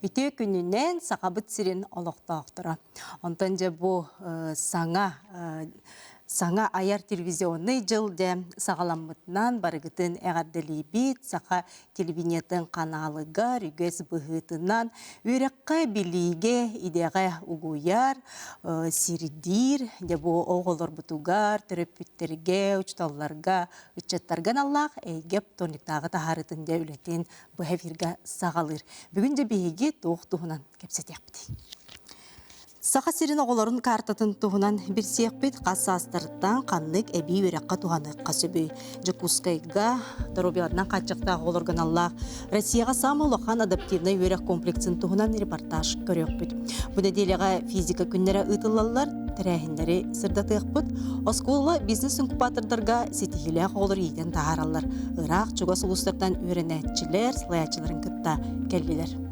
Үтүө күнүнэн Сахабыт сирин олохтоохторо. Онтон дьэ бу саҥа саҥа айар телевизионный дьыл дьэ саҕаламмытынан барыгытын эҕэрдэлиибит. Саха телевидениетын ханаалыгар үгэс быһыытынан үөрэххэ, билиигэ, идэҕэ угуйар, сирдиир. Дьэ бу оҕолорбутугар, төрөппүттэргэ, учууталларга, ыччаттарга аналлаах эйгэ вторниктааҕы таһаарыытын дьэ үлэтин быһа эфиргэ саҕалыыр. Бүгүн дьэ биһиги туох туһунан кэпсэтиэхпитий? Саха сирин оҕолорун картатын туһунан билсиэхпит, хас саастарыттан ханнык эбии үөрэххэ туһаныахха сөбүй? Дьокуускайга доруобуйаларынан хааччахтаах оҕолорго аналлаах Россияҕа саамай улахан адаптивнай үөрэх комплексын туһунан репортаж көрүөхпүт. Бу нэдиэлэҕэ физика күннэрэ ыытыллаллар, тэрээһиннэри сырдатыахпыт. Оскуола бизнес-инкубатордарга ситиһиилээх оҕолор иитэн таһаараллар. Ыраах чугас улуустартан үөрэнээччилэр салайааччыларын кытта кэллилэр.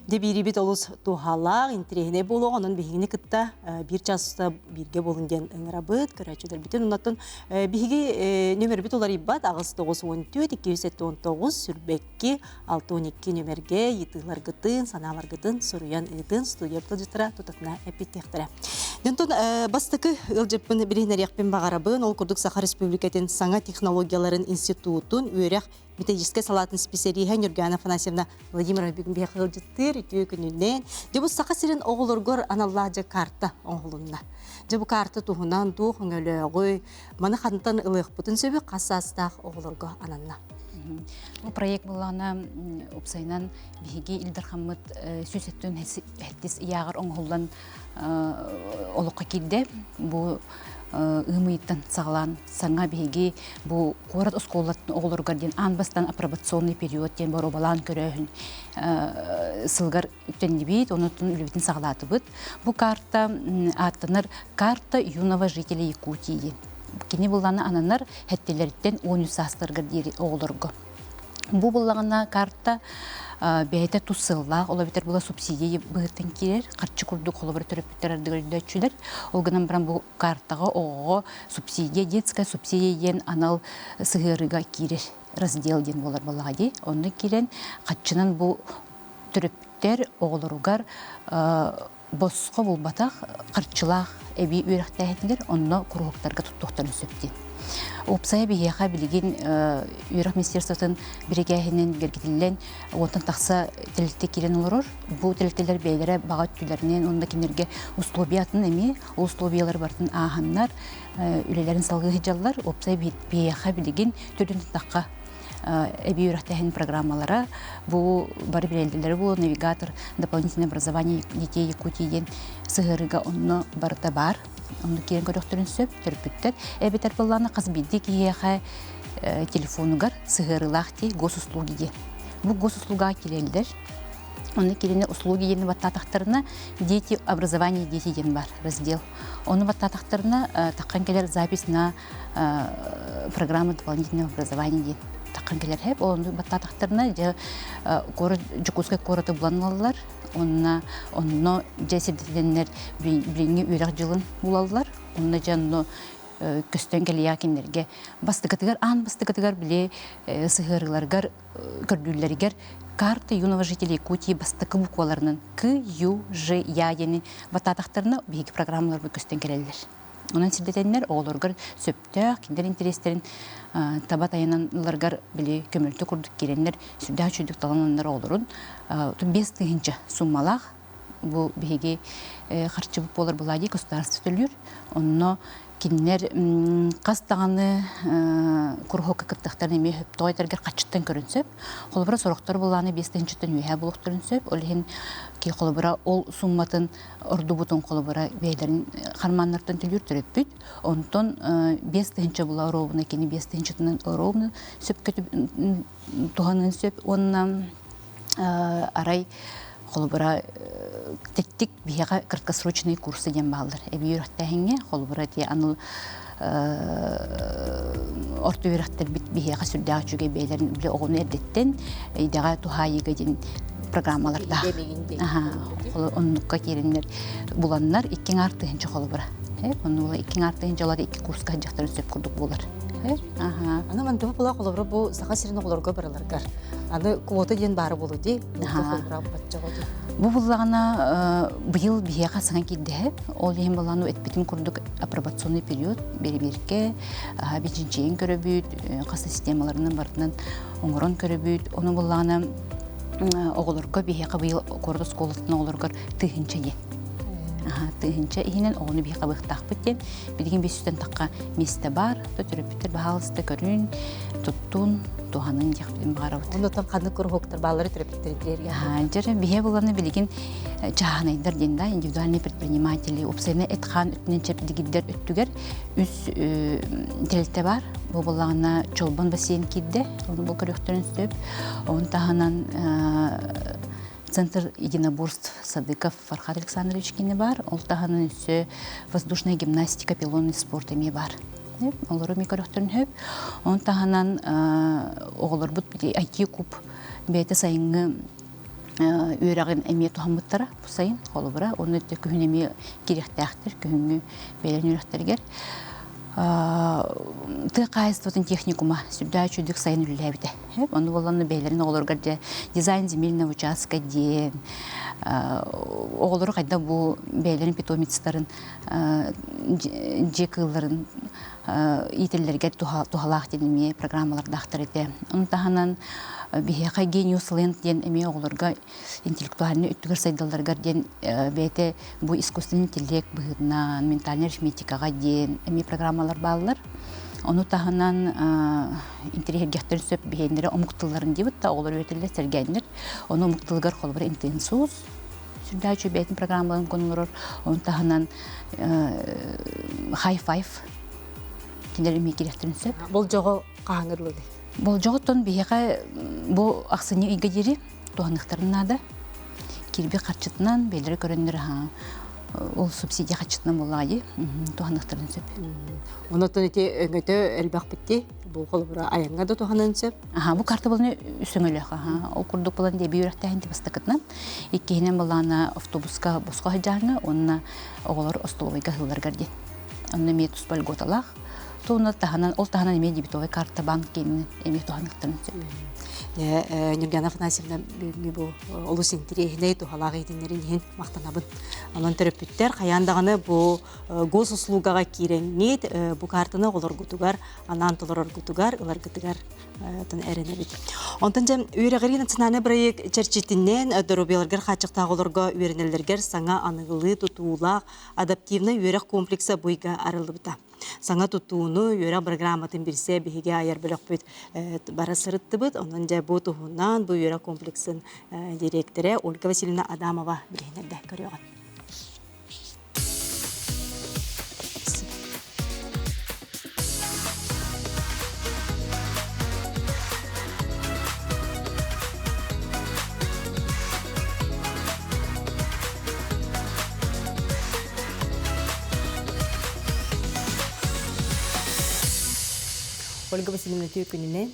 Дебиирибит олус туһалаах, интэриэһинэй буолуоҕа, онон биһигини кытта биир чааста бииргэ буолун диэн ыҥырабыт, көрөөччүлэрбитин оннуттан биһиги нөмербит уларыйбат 8 9 14 279 сүрбэкки 612 нөмергэ ыйытыыларгытын, санааларгытын суруйан ыытын студия тылдьыттара тутатына эппиттиэхтэрэ. Онтон бастакы ыалдьыппын билиһиннэриэхпин баҕарабын. Ол курдук Саха Республикатын саҥа технологияларын институтун үөрэх методическай салаатын специалиһа Нюргана Афанасьевна Владимировна бүгүн биһиэхэ ыалдьыттыыр үтүө күнүнэн. Дьэ бу Саха сирин оҕолоргор аналлаах дьэ карта оҥоһулунна. Дьэ бу карта туһунан туох өҥөлөөҕүй, маны хантан ылыахпытын сөбүй, хас саастаах оҕолорго ананна? Бу проект буллаҕына уопсайынан биһиги Ил Дархаммыт 178 ыйааҕар оҥоһуллан олоххо киирдэ. Бу ыам ыйыттан саҕалаан саҥа биһиги бу куорат оскуолатын оҕолоругар диэн аан бастаан апробационный период диэн боруобалаан көрөөһүн сылыгар үктэннибит, онутун үлэбитин саҕалаатыбыт. Бу карта ааттанар «Карта юного жителя Якутии» диэн. Кини булланы ананар хэттилэриттэн 13 саастарыгар диэри оҕолорго. Бу буллаҕына карта бэйэтэ тус сыаллаах, ол эбэтэр була субсидия быһыттан киирэр, харчы курдук холобур төрөппүттэр ардыгар өйдөөччүлэр. Ол гынан баран бу картаҕа оҕоҕо субсидия, детская субсидия диэн анал сыһыарыыга киирэр раздел диэн буолар буоллаҕа дии. Онно киирэн харчынан бу төрөппүттэр оҕолоругар босхо булбатах харчылаах эбии үөрэхтээһинигэр онно куруһуктарга туттуохтарын сөп диэн. Уопсайа биһиэхэ билигин үөрэх министерствотын биригээһинин бигэргитиллэн уонтан тахса тэрилтэ киирэн олорор. Бу тэрилтэлэр бэйэлэрэ баҕа өттүлэринэн уонна кинилэргэ условиятын эмиэ ол условиялары барытын ааһаннар үлэлэрин салгыы сылдьаллар. Уопсай биһиэхэ билигин төрдүн тахха эбии үөрэхтээһин программалара бу бары билэллэрэ буолуо навигатор дополнительное образование детей Якутии диэн сыһыарыыга онно барыта баар онно киирэн көрүөхтэрин сөп төрөппүттэр эбэтэр буоллаҕына хас биирдии киһиэхэ телефонугар сыһыарыылаах дии госуслуги диэн бу госуслугаҕа киирэллэр Онно киирини услуги диэни баттаатахтарына дети образование дети диэн бар раздел. Ону баттаатахтарына таххан кэлэр запись на программа дополнительного образования диэн таххан кэлэр хэп. Ону баттаатахтарына дьэ куорат Дьокуускай куораты булан ылаллар. Онно онно дьэ сирдэтиннэр билиҥҥи үөрэх дьылын булаллар. Онно дьэ онно көстөн кэлиэҕэ кинилэргэ бастакытыгар аан бастакытыгар били сыһыарыыларыгар көрдүүллэригэр карта юного жителя Якутии бастакы букваларынан К, Ю, Ж, Я диэни баттаатахтарына биһиги программаларбыт көстөн кэлэллэр. Онон сирдэтэннэр оҕолоругар сөптөөх кинилэр интэриэстэрин таба тайанан ыларгар били көмөлтө курдук киирэннэр сүрдээх үчүгдүк талан ыланнар оҕолорун 5000 суммалаах бу биһиги харчыбыт буолар буолаа дии государство төлүүр. Онно кинилэр хас даҕаны куруһуокка кыттыахтарын эмиэ сөп. Тоҕо этэргэр хаччыттан көрөн сөп. Холобура сорохтор былааны 5000-тан үөһээ буолуохтарын сөп. Ол иһин ки холобура ол сумматын ордубутун холобура бэйэлэрин хармааннартан төлүүр төрөппүт. Онтон 5000 була оруобуна кини 5000-тынан оруобуна сөпкө туһаныан сөп уонна арай холобура Тэттик биһиэхэ краткосрочные курсы диэн бааллар. Эбии үөрэхтээһиҥҥэ, холобура, ити анал орто үөрэхтэрбит биһиэхэ сүрдээх үчүгэй бэйэлэрин били оҕону эрдэттэн идэҕэ туһаайыыга диэн программалардаах. Оннукка киирэннэр буланнар икки аҥаар тыһыынча холобура. Онну икки аҥаар тыһыынча олар икки курска сылдьахтарын сөп курдук буолар. Аны мантыба була холобура бу Саха сирин оҕолорго барыларгар. Аны квота диэн баара буолуо дии. Бу буллаҕына быйыл биһиэхэ саҥа киирдэһэ. Ол иһин булану эппитим курдук апробационный период бэрэбиэркэ бичинчийэн көрөбүт, хас системаларынан барытынан оҥорон көрөбүт. Ону буллаҕына оҕолорго биһиэхэ быйыл куорат оскуолатын оҕолоругар тыһыынча диэн. Тыһыынча иһинэн оҕону биһиэхэ быахтаахпыт диэн. Билигин биир тахха миэстэ баар, төрөппүттэр баһаалыста көрүн, туттун, туһанын диэхпитин баҕарабыт. Оннотон ханнык куруһуоктар бааллары төрөппүттэр интириэргэ? Дьэ, биһиэ буланы билигин чааһынайдар диэн да, индивидуальные предприниматели, уопсайынан эт-хаан өттүнэн чэбдигирдэр өттүгэр үс тэрилтэ бар. Бу буллаҕына Чолбон бассейн киирдэ, ону бу көрүөхтэрин сөп. Оны таһынан Центр единоборств Садыков Фархат Александрович кини бар. Ол таһынан өссө воздушная гимнастика, пилонный спорт эмиэ бар. Олору эмиэ көрөхтөрүн сөп. Оны таһынан оҕолорбут IT-куб бэйэтэ сайыҥҥы үөрэҕин эмиэ туһаммыттара бу сайын холобура. Оны күһүн эмиэ кириэхтээхтэр күһүҥҥү бэйэлэрин үөрэхтэригэр. Тыа хаһаайыстыбатын техникума сүрдээх үчүгдүк сайын үлэлээбитэ. Ону буолланна бэйэлэрин оҕолоругар дьэ дизайн земельного участка диэн оҕолору хайдах бу бэйэлэрин питомецтарын дьиэ кыылларын иитэллэригэр туһалаах диэн эмиэ программалардаахтар этэ. Ону таһынан биһиэхэ Genius Land диэн эмиэ оҕолорго интеллектуальнай өттүгэр сайдалларыгар диэн бэйэтэ бу искусственный интеллект быһыытынан ментальнай арифметикаҕа диэн эмиэ программалар бааллар. Ону таһынан интэриэһиргэхтэрин сөп биһиэннэрэ омук тылларын диэбит да оҕолор үөрэтэллэр сэргээннэр. Ону омук тылыгар холобура интенсус сүрдээх үчүгэй бэйэтин программаларын конолорор. Ону таһынан high five кинилэр эмиэ кириэхтэрин сөп. Болдьоҕо хаһаҥырылыгый? Болдьоҕоттон биһиэхэ бу ахсынньы ыйга диэри туһаныахтарын наада. Кирби харчытынан бэйэлэрэ көрөннөр ол субсидия харчытынан буоллаҕа дии туһаныахтарын сөп. Онотон ити өҥөтө элбэхпит дии. Бу холобура айаҥҥа да туһанан сөп. Аха, бу карта буланы үс өҥөлөөх. Аха, ол курдук булан дии үөрэхтээһин бастакытынан. Иккиһинэн булаана автобуска босхо сылдьааҥҥа уонна оҕолор остолобуйга аһыылларыгар диэн. Онно эмиэ туспа льготалаах. Туона таһынан, ол таһынан эмиэ дебетовай карта банк киининэн эмиэ туһаныахтарын сөп. Нюргана Афанасьевна бүгүҥҥү бу олус интириэһинэй туһалаах иһитиннэрин иһин махтанабын. Онон төрөппүттэр хайаан даҕаны бу госуслугаҕа киирэҥҥит бу картаны оҕолоргутугар анаан толороргутугар, ыларгытыгар эрэнэбит. Онтон дьэ үөрэҕирии национальный проект чэрчитинэн доруобуйаларыгар хааччахтаах оҕолорго үөрэнэллэригэр саҥа аныгылыы тутуулаах адаптивнай үөрэх комплекса быйга арыллыбыта. Саҥа тутууну, үөрэх программатын билсэ биһиги айар бөлөхпүт бара сырыттыбыт. Онон дьэ бу туһунан бу үөрэх комплексын дириэктэрэ Ольга Васильевна Адамова билиһиннэрдэ көрүөҕүн. Ольга Васильевна үтүө күнүнэн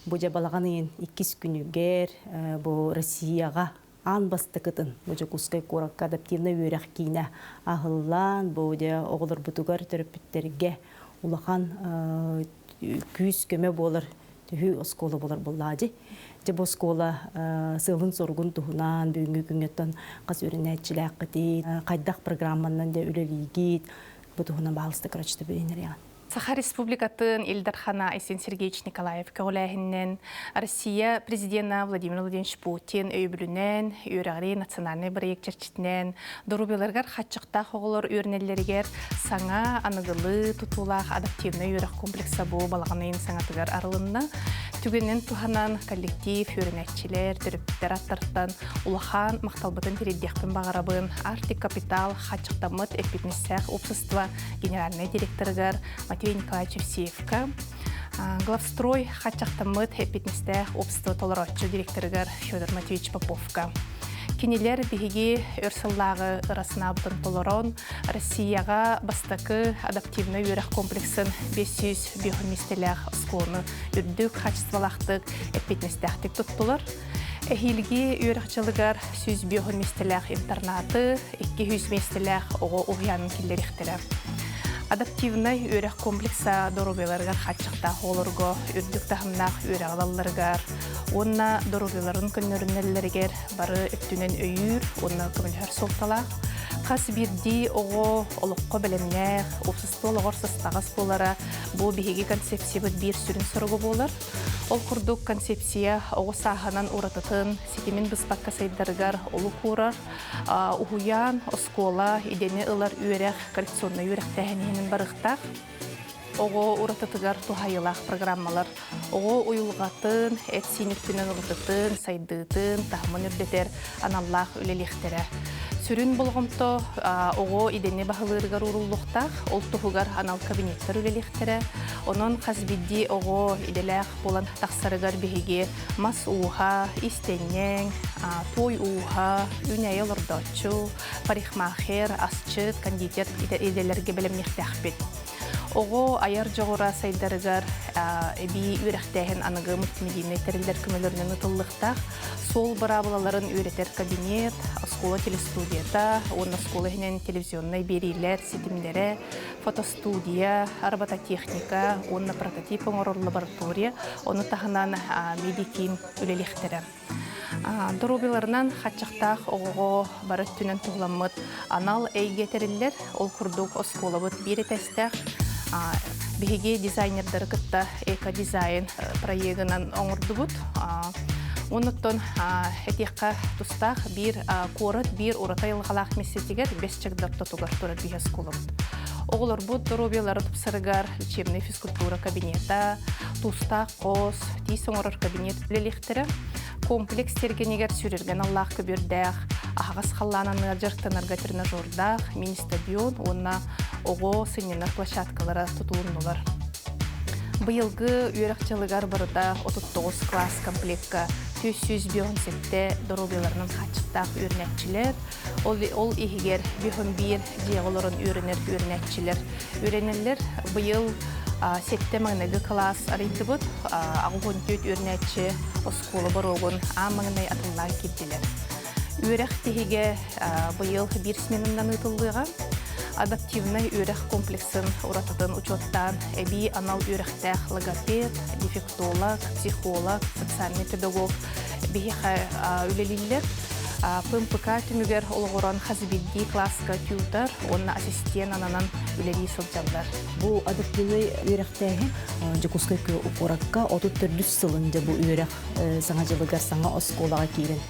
бу дьэ балаҕан ыйын иккис күнүгэр бу Россияҕа аан бастакытын бу Дьокуускай куоракка адаптивнай үөрэх киинэ аһыллан бу дьэ оҕолорбутугар төрөппүттэргэ улахан күүс-көмө буолар төһүү оскуола буолар буоллаа дии. Дьэ бу оскуола сыалын-соругун туһунан бүгүҥҥү күҥҥэттэн хас үөрэнээччилээххитий, хайдах программанан дьэ үлэлиигит, бу туһунан баалыста короче билинэриэҕин. Саха Республикатын Ил Дархана Айсен Сергеевич Николаев көҕүлээһининэн Россия президена Владимир Владимирович Путин өйөбүлүнэн, үөрэҕирии национальнай бырайыак чэрчитинэн, доруобуйаларыгар хаччыктаах оҕолор үөрэнэллэригэр саҥа аныгылыы тутуулаах адаптивнай үөрэх комплекса бу балаҕан ыйын саҥатыгар арылынна. Түгэнин туһанан коллектив, үөрэнээччилэр, төрөппүттэр аттартан улахан махталбытын тириэрдиэхпин баҕарабын. Арктик Капитал хаччыктаммыт эппиэтинэстээх общество генеральнай директорыгар Матвей Николаевич Евсеевка, Главстрой хаччахтаммыт эппиэтинэстээх общество толорооччу директорыгар Федор Матвеевич Поповка. Кинилэр биһиги өр сыллааҕы ыра санаабытын толорон, Россияҕа бастакы адаптивнай үөрэх комплексын 505 миэстэлээх оскуоланы үрдүк хаачыстыбалаахтык, эппиэтинэстээхтик туттулар. Эһиилги үөрэх дьылыгар 105 миэстэлээх интернаты, 200 миэстэлээх оҕо уһуйаанын киллэриэхтэрэ. Адаптивнай үөрэх комплекса доруобуйаларыгар хааччахтаах оҕолорго үрдүк таһымнаах үөрэҕи ылалларыгар уонна доруобуйаларын көннөрүнэллэригэр бары өттүнэн өйүүр уонна көмөлөһөр суолталаах. Хас биирдии оҕо олоххо бэлэмнээх, уопсастыба олоҕор сыстаҕас буолара бу биһиги концепциябыт биир сүрүн соруга буолар. Ол курдук концепция оҕо сааһынан уратытын, ситимин быспакка сайдарыгар олук уурар, уһуйаан, оскуола, идэни ылар үөрэх, коррекционнай үөрэхтээһин иһинэн барыахтаах. Оҕо уратытыгар туһайылаах программалар оҕо уйулҕатын, эт-сиин өттүнэн уратытын, сайдыытын, таһымын үрдэтэр аналлаах үлэлиэхтэрэ. Сүрүн болҕомто оҕо идэни баһылыырыгар ууруллуохтаах, ол туһугар анал кабинеттар үлэлиэхтэрэ. Онон хас биирдии оҕо идэлээх буолан тахсарыгар биһиги мас ууһа, истэнньэҥ, туой ууһа, үүнээйи олордооччу, парикмахер, асчыт, кондитер идэлэргэ бэлэмниэхтээхпит. Оҕо айар дьоҕура сайдарыгар эбии үөрэхтээһин аныгы мультимедийнай тэриллэр көмөлөрүнэн ытыллыахтаах. Суол быраабылаларын үөрэтэр кабинет, оскуола телестудията уонна оскуола иһинэн телевизионнай биэриилэр ситимнэрэ, фотостудия, робототехника уонна прототип оҥорор лаборатория, ону таһынан медикиин үлэлиэхтэрэ. Доруобуйаларынан хаччахтаах оҕоҕо бары өттүнэн туһуламмыт анал эйгэ тэриллэр. Ол курдук оскуолабыт биир этээстээх. Биһиги дизайнердары кытта эко-дизайн проегынан оҥордубут. Оннуттан этиэххэ тустаах биир куорат биир ураты айылҕалаах миэстэтигэр бэс чагда ортотугар турар биһи оскуолабыт. Оҕолорбут доруобуйалара тупсарыгар лечебнай физкультура кабинета, туустаах хос, тиис оҥорор кабинет үлэлиэхтэрэ. Комплекс тиэргэнигэр сүрүргэн аллаах көбүөрдээх, аһаҕас халлаанан дьарыктанарга тренажердаах мини-стадион уонна оҕо сынньанар площадкалара тутулуннулар. Быйылгы үөрэх дьылыгар барыта 39 класс комплекка 457 доруобуйаларынан хааччахтаах үөрэнээччилэр, ол, ол иһигэр 51 дьиэҕэ олорон үөрэнэр үөрэнээччилэр үөрэнэллэр. Быйыл сэттэ маҥнайгы кылаас арыйдыбыт, 84 үөрэнээччи оскуола боруогун аан маҥнай атыллаан киирдилэр. Үөрэх тиһигэ быйыл биир сменанан ыытыллыаҕа. Адаптивнай үөрэх комплексын уратытын учуоттаан эбии анал үөрэхтээх логопед, дефектолог, психолог, социальный педагог биһиэхэ үлэлииллэр. ПМПК түмүгэр олоҕуран хас биирдии кылааска тьютор уонна ассистент ананан үлэлии сылдьаллар. Бу адаптивнай үөрэхтээһин Дьокуускай куоракка 34 сылын дьэ бу үөрэх саҥа дьылыгар саҥа оскуолаҕа киирэн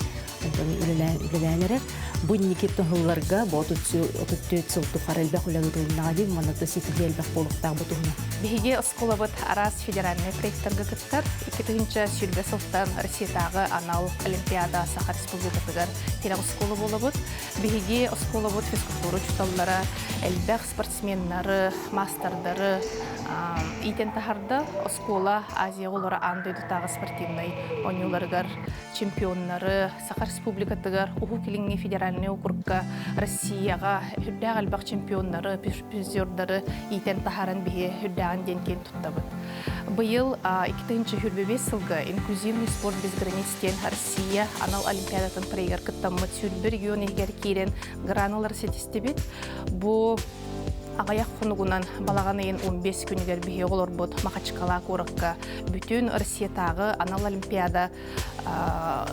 онтон үлэлээн эрэр. Бу инники тыһылларга бу 34 сыл тухары элбэх үлэ ыытылыннаҕа дии, манна ситиһии элбэх буолуохтаах бу туһунан. Биһиги оскуолабыт араас федеральнай проекттарга кыттар. 2020 сылтан Россиятааҕы анал олимпиада Саха Республикатыгар тирэх оскуола буолабыт. Биһиги оскуолабыт физкультура учууталлара элбэх спортсменнары, маастардары иитэн таһарда. Оскуола Азия оҕолоро аан дойдутааҕы спортивнай оонньууларыгар чемпионнары Саха Республикатыгар, Уһук Илиҥҥи федеральнай округка, Россияҕа үрдээх элбэх чемпионнары, призердары иитэн таһааран биһи үрдээҕин диэн киэн туттабыт. Быйыл 2025 сылга инклюзивный спорт без границ диэн Россия анал олимпиадатын проегар кыттаммыт сүүрбэ регион иһигэр киирэн граналары ситистибит. Бу аҕыйах хонугунан балаҕан ыйын 15 күнүгэр биһиги оҕолорбут Махачкала куоракка бүтүн Россиятааҕы анал олимпиада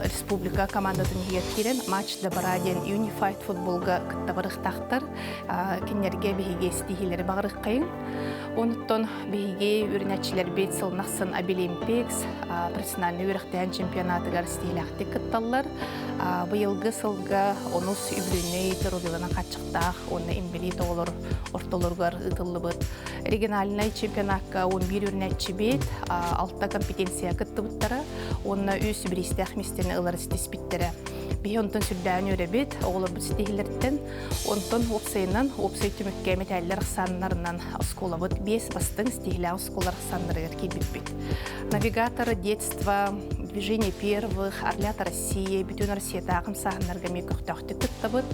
республика командатын иһигэр киирэн матч добра диэн Unified футболга кытта барыахтаахтар. Кинилэргэ биһиги ситиһиилэри баҕарыаххайын. Онуттан биһиги үөрэнээччилэрбит сылын ахсын Абилимпикс профессиональнай үөрэхтээн чемпионатыгар ситиһиилээхтик кытталлар. Быйылгы сылга онус үбүлүнэй доруобуйаланан хааччахтаах уонна инбэлиит оҕолор ортолоругар ыытыллыбыт региональнай чемпионакка 11 үөрэнээччибит алта компетенция кыттыбыттара уонна үс бириистээх миэстэни ылары ситиспиттэрэ. Биһи онтон сүрдээн үөрэбит, оҕолорбут ситиһилэриттэн. Онтон уопсайынан, уопсай түмүккэ мэтээллэр ахсааннарынан оскуолабыт биэс бастыҥ ситиһилээх оскуолалар ахсааннарыгар киирбиппит. Навигаторы детства, Движение первых, Орлята России, бүтүн Россиятааҕы хамсааһыннарга эмиэ көхтөөхтүк кыттабыт.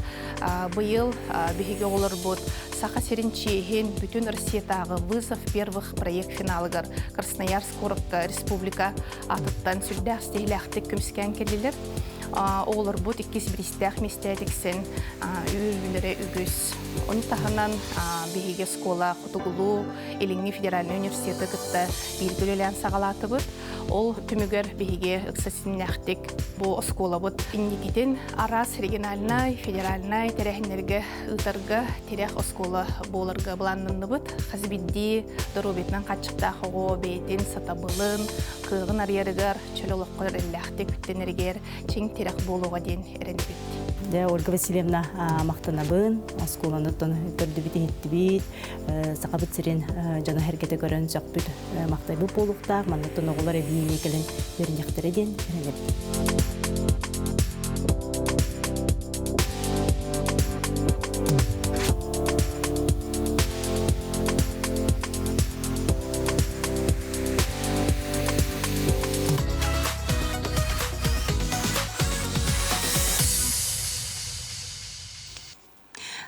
Быйыл биһиги оҕолорбут Саха сирин чиэһин бүтүн Россиятааҕы Вызов первых проект финалыгар Красноярск куоракка республика аатыттан сүрдээх ситиһилээхтик көмүскээн кэллилэр. Оҕолорбут иккис бириистээх миэстэ тиксэн үөрүүлэрэ үгүс. Ону таһынан биһиги оскуола Хотугулуу Илиҥҥи федеральнай университеты кытта бииргэ үлэлээн саҕалаатыбыт. Ол түмүгэр биһиги ыкса ситимнээхтик бу оскуолабыт инникитин араас региональнай, федеральнай тэрээһиннэргэ ыытарга тирэх оскуола буоларга былааннанныбыт. Хас биирдии доруобуйатынан хааччахтаах оҕо бэйэтин сатабылын, кыаҕын арыйарыгар, чөл олоххо эрэллээхтик үктэнэригэр чиҥ тирэх буолуоҕа диэн эрэнэбит. Дьэ, Ольга Васильевна махтанабын. Оскуоланы көрдүбүт, иһиттибит. Сахабыт сирин дьоно сэргэтэ көрөн сөхпүт махтайбыт буолуохтаах. Манныттан оҕолор эбии кэлэн үөрэниэхтэрэ диэн эрэнэбит.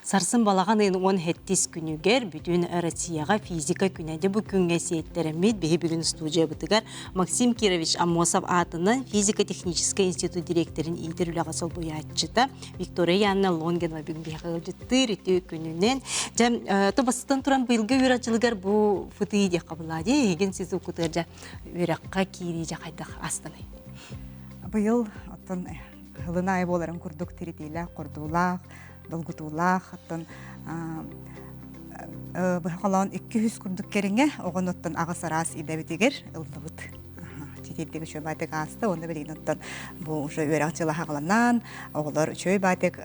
Сарсын балаҕан ыйын 17 күнүгэр бүтүн Россияҕа физика күнэ. Дьэ бу күҥҥэ сиэттэрэммит биһи бүгүн студиябытыгар Максим Кирович Аммосов аатынан физико-техническэй институт дириэктэрин иитэр үлэҕэ солбуйааччыта Виктория Яновна Лонгинова бүгүн биһиэхэ ыалдьыттыыр үтүө күнүнэн. Дьэ, то бастатан туран быйылгы үөрэх дьылыгар бу ФТИ диэххэ буолла дии. Эһигин сис уккутугар дьэ үөрэххэ киирии дьэ хайдах аастаный? Быйыл оттон һылын аайы буоларын курдук тиритиилээх, хордуулаах, долгутуулаах, оттон быһа холоон 200 курдук кэриҥэ оҕонуттан аҕыс араас идэбитигэр ыллыбыт. Титирдик үчүгэй баатык ааста, уонна билигин оттон бу уже үөрэх дьыла хаҕаланан, оҕолор үчүгэй баатык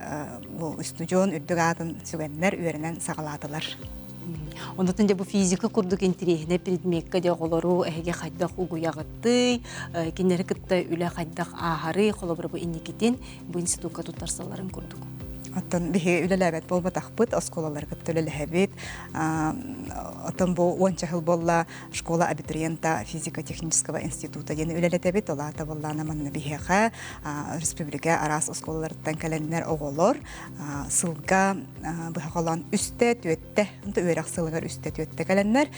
бу устудьуон үрдүк аатын сүгэннэр үөрэнэн саҕалаатылар. Онотон дьэ бу физика курдук интириэһинэй предмекка дьэ оҕолору эһиги хайдах угуйаҕыттый, кинилэри кытта үлэ хайдах ааһарый, холобура бу инникитин бу институкка туттарсалларын курдук. Оттон биһи үлэлээбэт буолбатахпыт, оскуолалары кытта үлэлэһэбит. Оттон бу уонча сыл буолла школа абитуриента физико-технического института диэн үлэлэтэбит. Ол аата буоллаана манна биһиэхэ республика араас оскуолаларыттан кэлэннэр оҕолор сылга быһа холоон үстэ түөттэ үөрэх сылыгар үстэ түөттэ кэлэннэр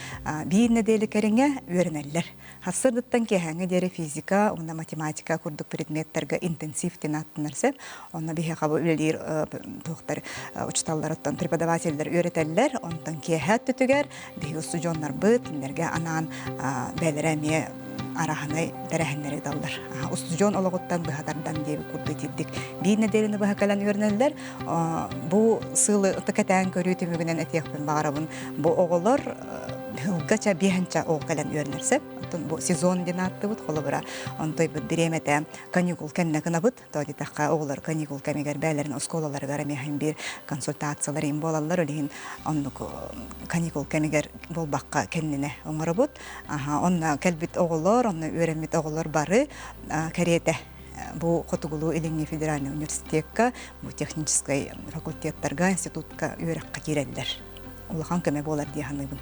биир нэдиэлэ кэриҥэ үөрэнэллэр. Сарсыардаттан киэһээҥҥэ диэри физика уонна математика курдук предметтэргэ интенсив диэн ааттанар сөп. Онно биһиэхэ бу үлэлиир туохтар учууталларыттан преподавателлэр үөрэтэллэр. Онтон киэһэ өттүтүгэр биһиги устудьуоннарбыт кинилэргэ анаан бэйэлэрэ эмиэ арааһынай тэрээһиннэри ыыталлар. Устудьуон олоҕуттан быһа тардан диэбит курдук итирдик биир нэдиэлэни быһа кэлэн үөрэнэллэр. Бу сылы кэтээн көрүү түмүгүнэн этиэхпин баҕарабын. Бу оҕолор сылга биэһинчэ оҕо кэлэн үөрэнэр сөп. Оттон бу сезон диэн ааттыбыт холобура. Онтойбут бириэмэтэ каникул кэннэ гынабыт. То дитэххэ оҕолор каникул кэмигэр бэйэлэрин оскуолаларыгар эмиэ биир консультациялар им буолаллар. Ол иһин оннук каникул кэмигэр буолбакка кэннинэ оҥоробут. Онно кэлбит оҕолор, онно үөрэммит оҕолор бары кэриэтэ бу Хотугулуу-Илиҥҥи федеральнай университекка, бу техническай факультеттарга, институтка үөрэххэ киирэллэр. Улахан көмө буолар дии саныыбын.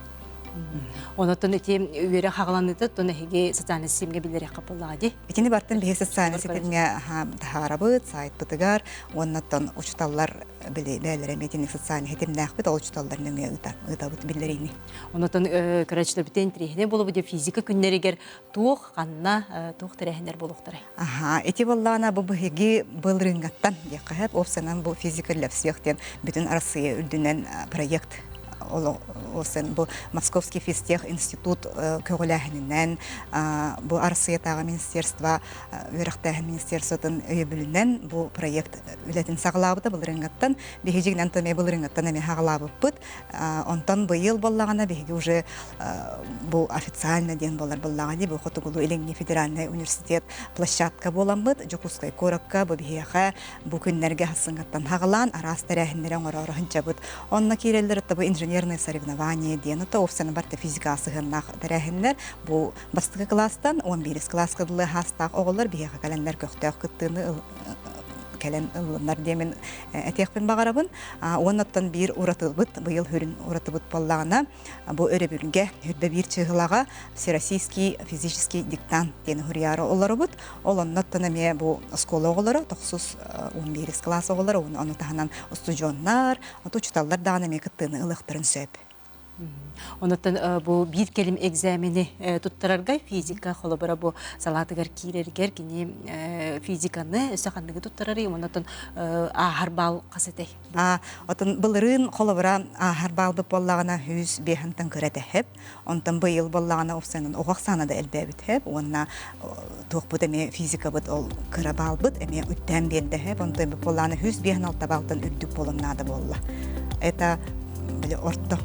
Онотон ити үөрэх хаҕаланыыта тон эһиги социальнай ситимҥэ биллэриэххэ буоллаҕа дии. Итини бартын биһи социальнай ситимҥэ таһаарабыт, сайтпытыгар уоннаттан учуталлар били бээлэрэ эмиэ социальнай ситимнээхпит, ол учуталлар нөҥүө ыытабыт биллэриини. Онотон көрөөччүлэрбитин интэриэһинэй буолуо диэн физика күннэригэр туох, ханна, туох тэрээһиннэр буолуохтарай? Аха, ити буоллаҕына бу биһиги былырыыҥҥаттан диэххэ сөп, уопсайынан бу физика для всех диэн бүтүн Арассыыйа үрдүнэн проект ол бу Московский физтех институт көҕүлээһининэн бу Арассыыйатааҕы министерство үөрэхтээһин министерствотын өйөбүлүнэн бу проект үлэтин саҕалаабыта былырыыҥҥаттан биһиги дьиҥинэн эмиэ былырыыҥҥаттан эмиэ саҕалаабыппыт Онтон быйыл буоллаҕына биһиги уже бу официально диэн буолар буоллаҕа дии бу Хотугулуу-Илиҥҥи федеральнай университет площадка буоламмыт Дьокуускай куоракка бу биһиэхэ бу күннэргэ сассыҥҥаттан хаҕалаан араас тэрээһиннэри оҥороору сылдьабыт. Онно киирэллэр это бу инженерные соревнования диэн это офсаны барыта физикаҕа сыһыаннаах тэрээһиннэр бу бастакы кылаастан 11 кылааска дылы хаастаах оҕолор биһиэхэ кэлэннэр көхтөөх кыттыыны кэлэн ыллыннар диэмин этиэхпин баҕарабын. Уоннаттан биир уратыбыт, быйыл хүрүн уратыбыт буоллаҕына, бу өрөбүлгэ хүрбэ биир чыыһылаҕа Всероссийский физический диктант диэн уһуруйаары олоробут. Ол онноттон эмиэ бу оскуола оҕолоро, тохсус 11 кылаас оҕолоро, ону таһынан устудьуоннар, учууталлар даҕаны эмиэ кыттыыны ылыахтарын сөп. Онуттан бу биир кэлим экзамени туттарарга физика холобура бу салаатыгар киирэригэр кини физиканы өссө ханныгы туттарарый оннотон ааһар баал хас этэй? Отон былырыын холобура ааһар баалбыт буоллаҕына 105 кыра тэһэп. Онтон быйыл буоллаҕына уопсайынан оҕо ахсаана да элбээбит хэп уонна туохпут эмиэ физикабыт ол кыра баалбыт эмиэ үттээн биэрдэ хэп. Онтон буоллаҕына 156 баалтан үрдүк буолан наада буолла. Это били орто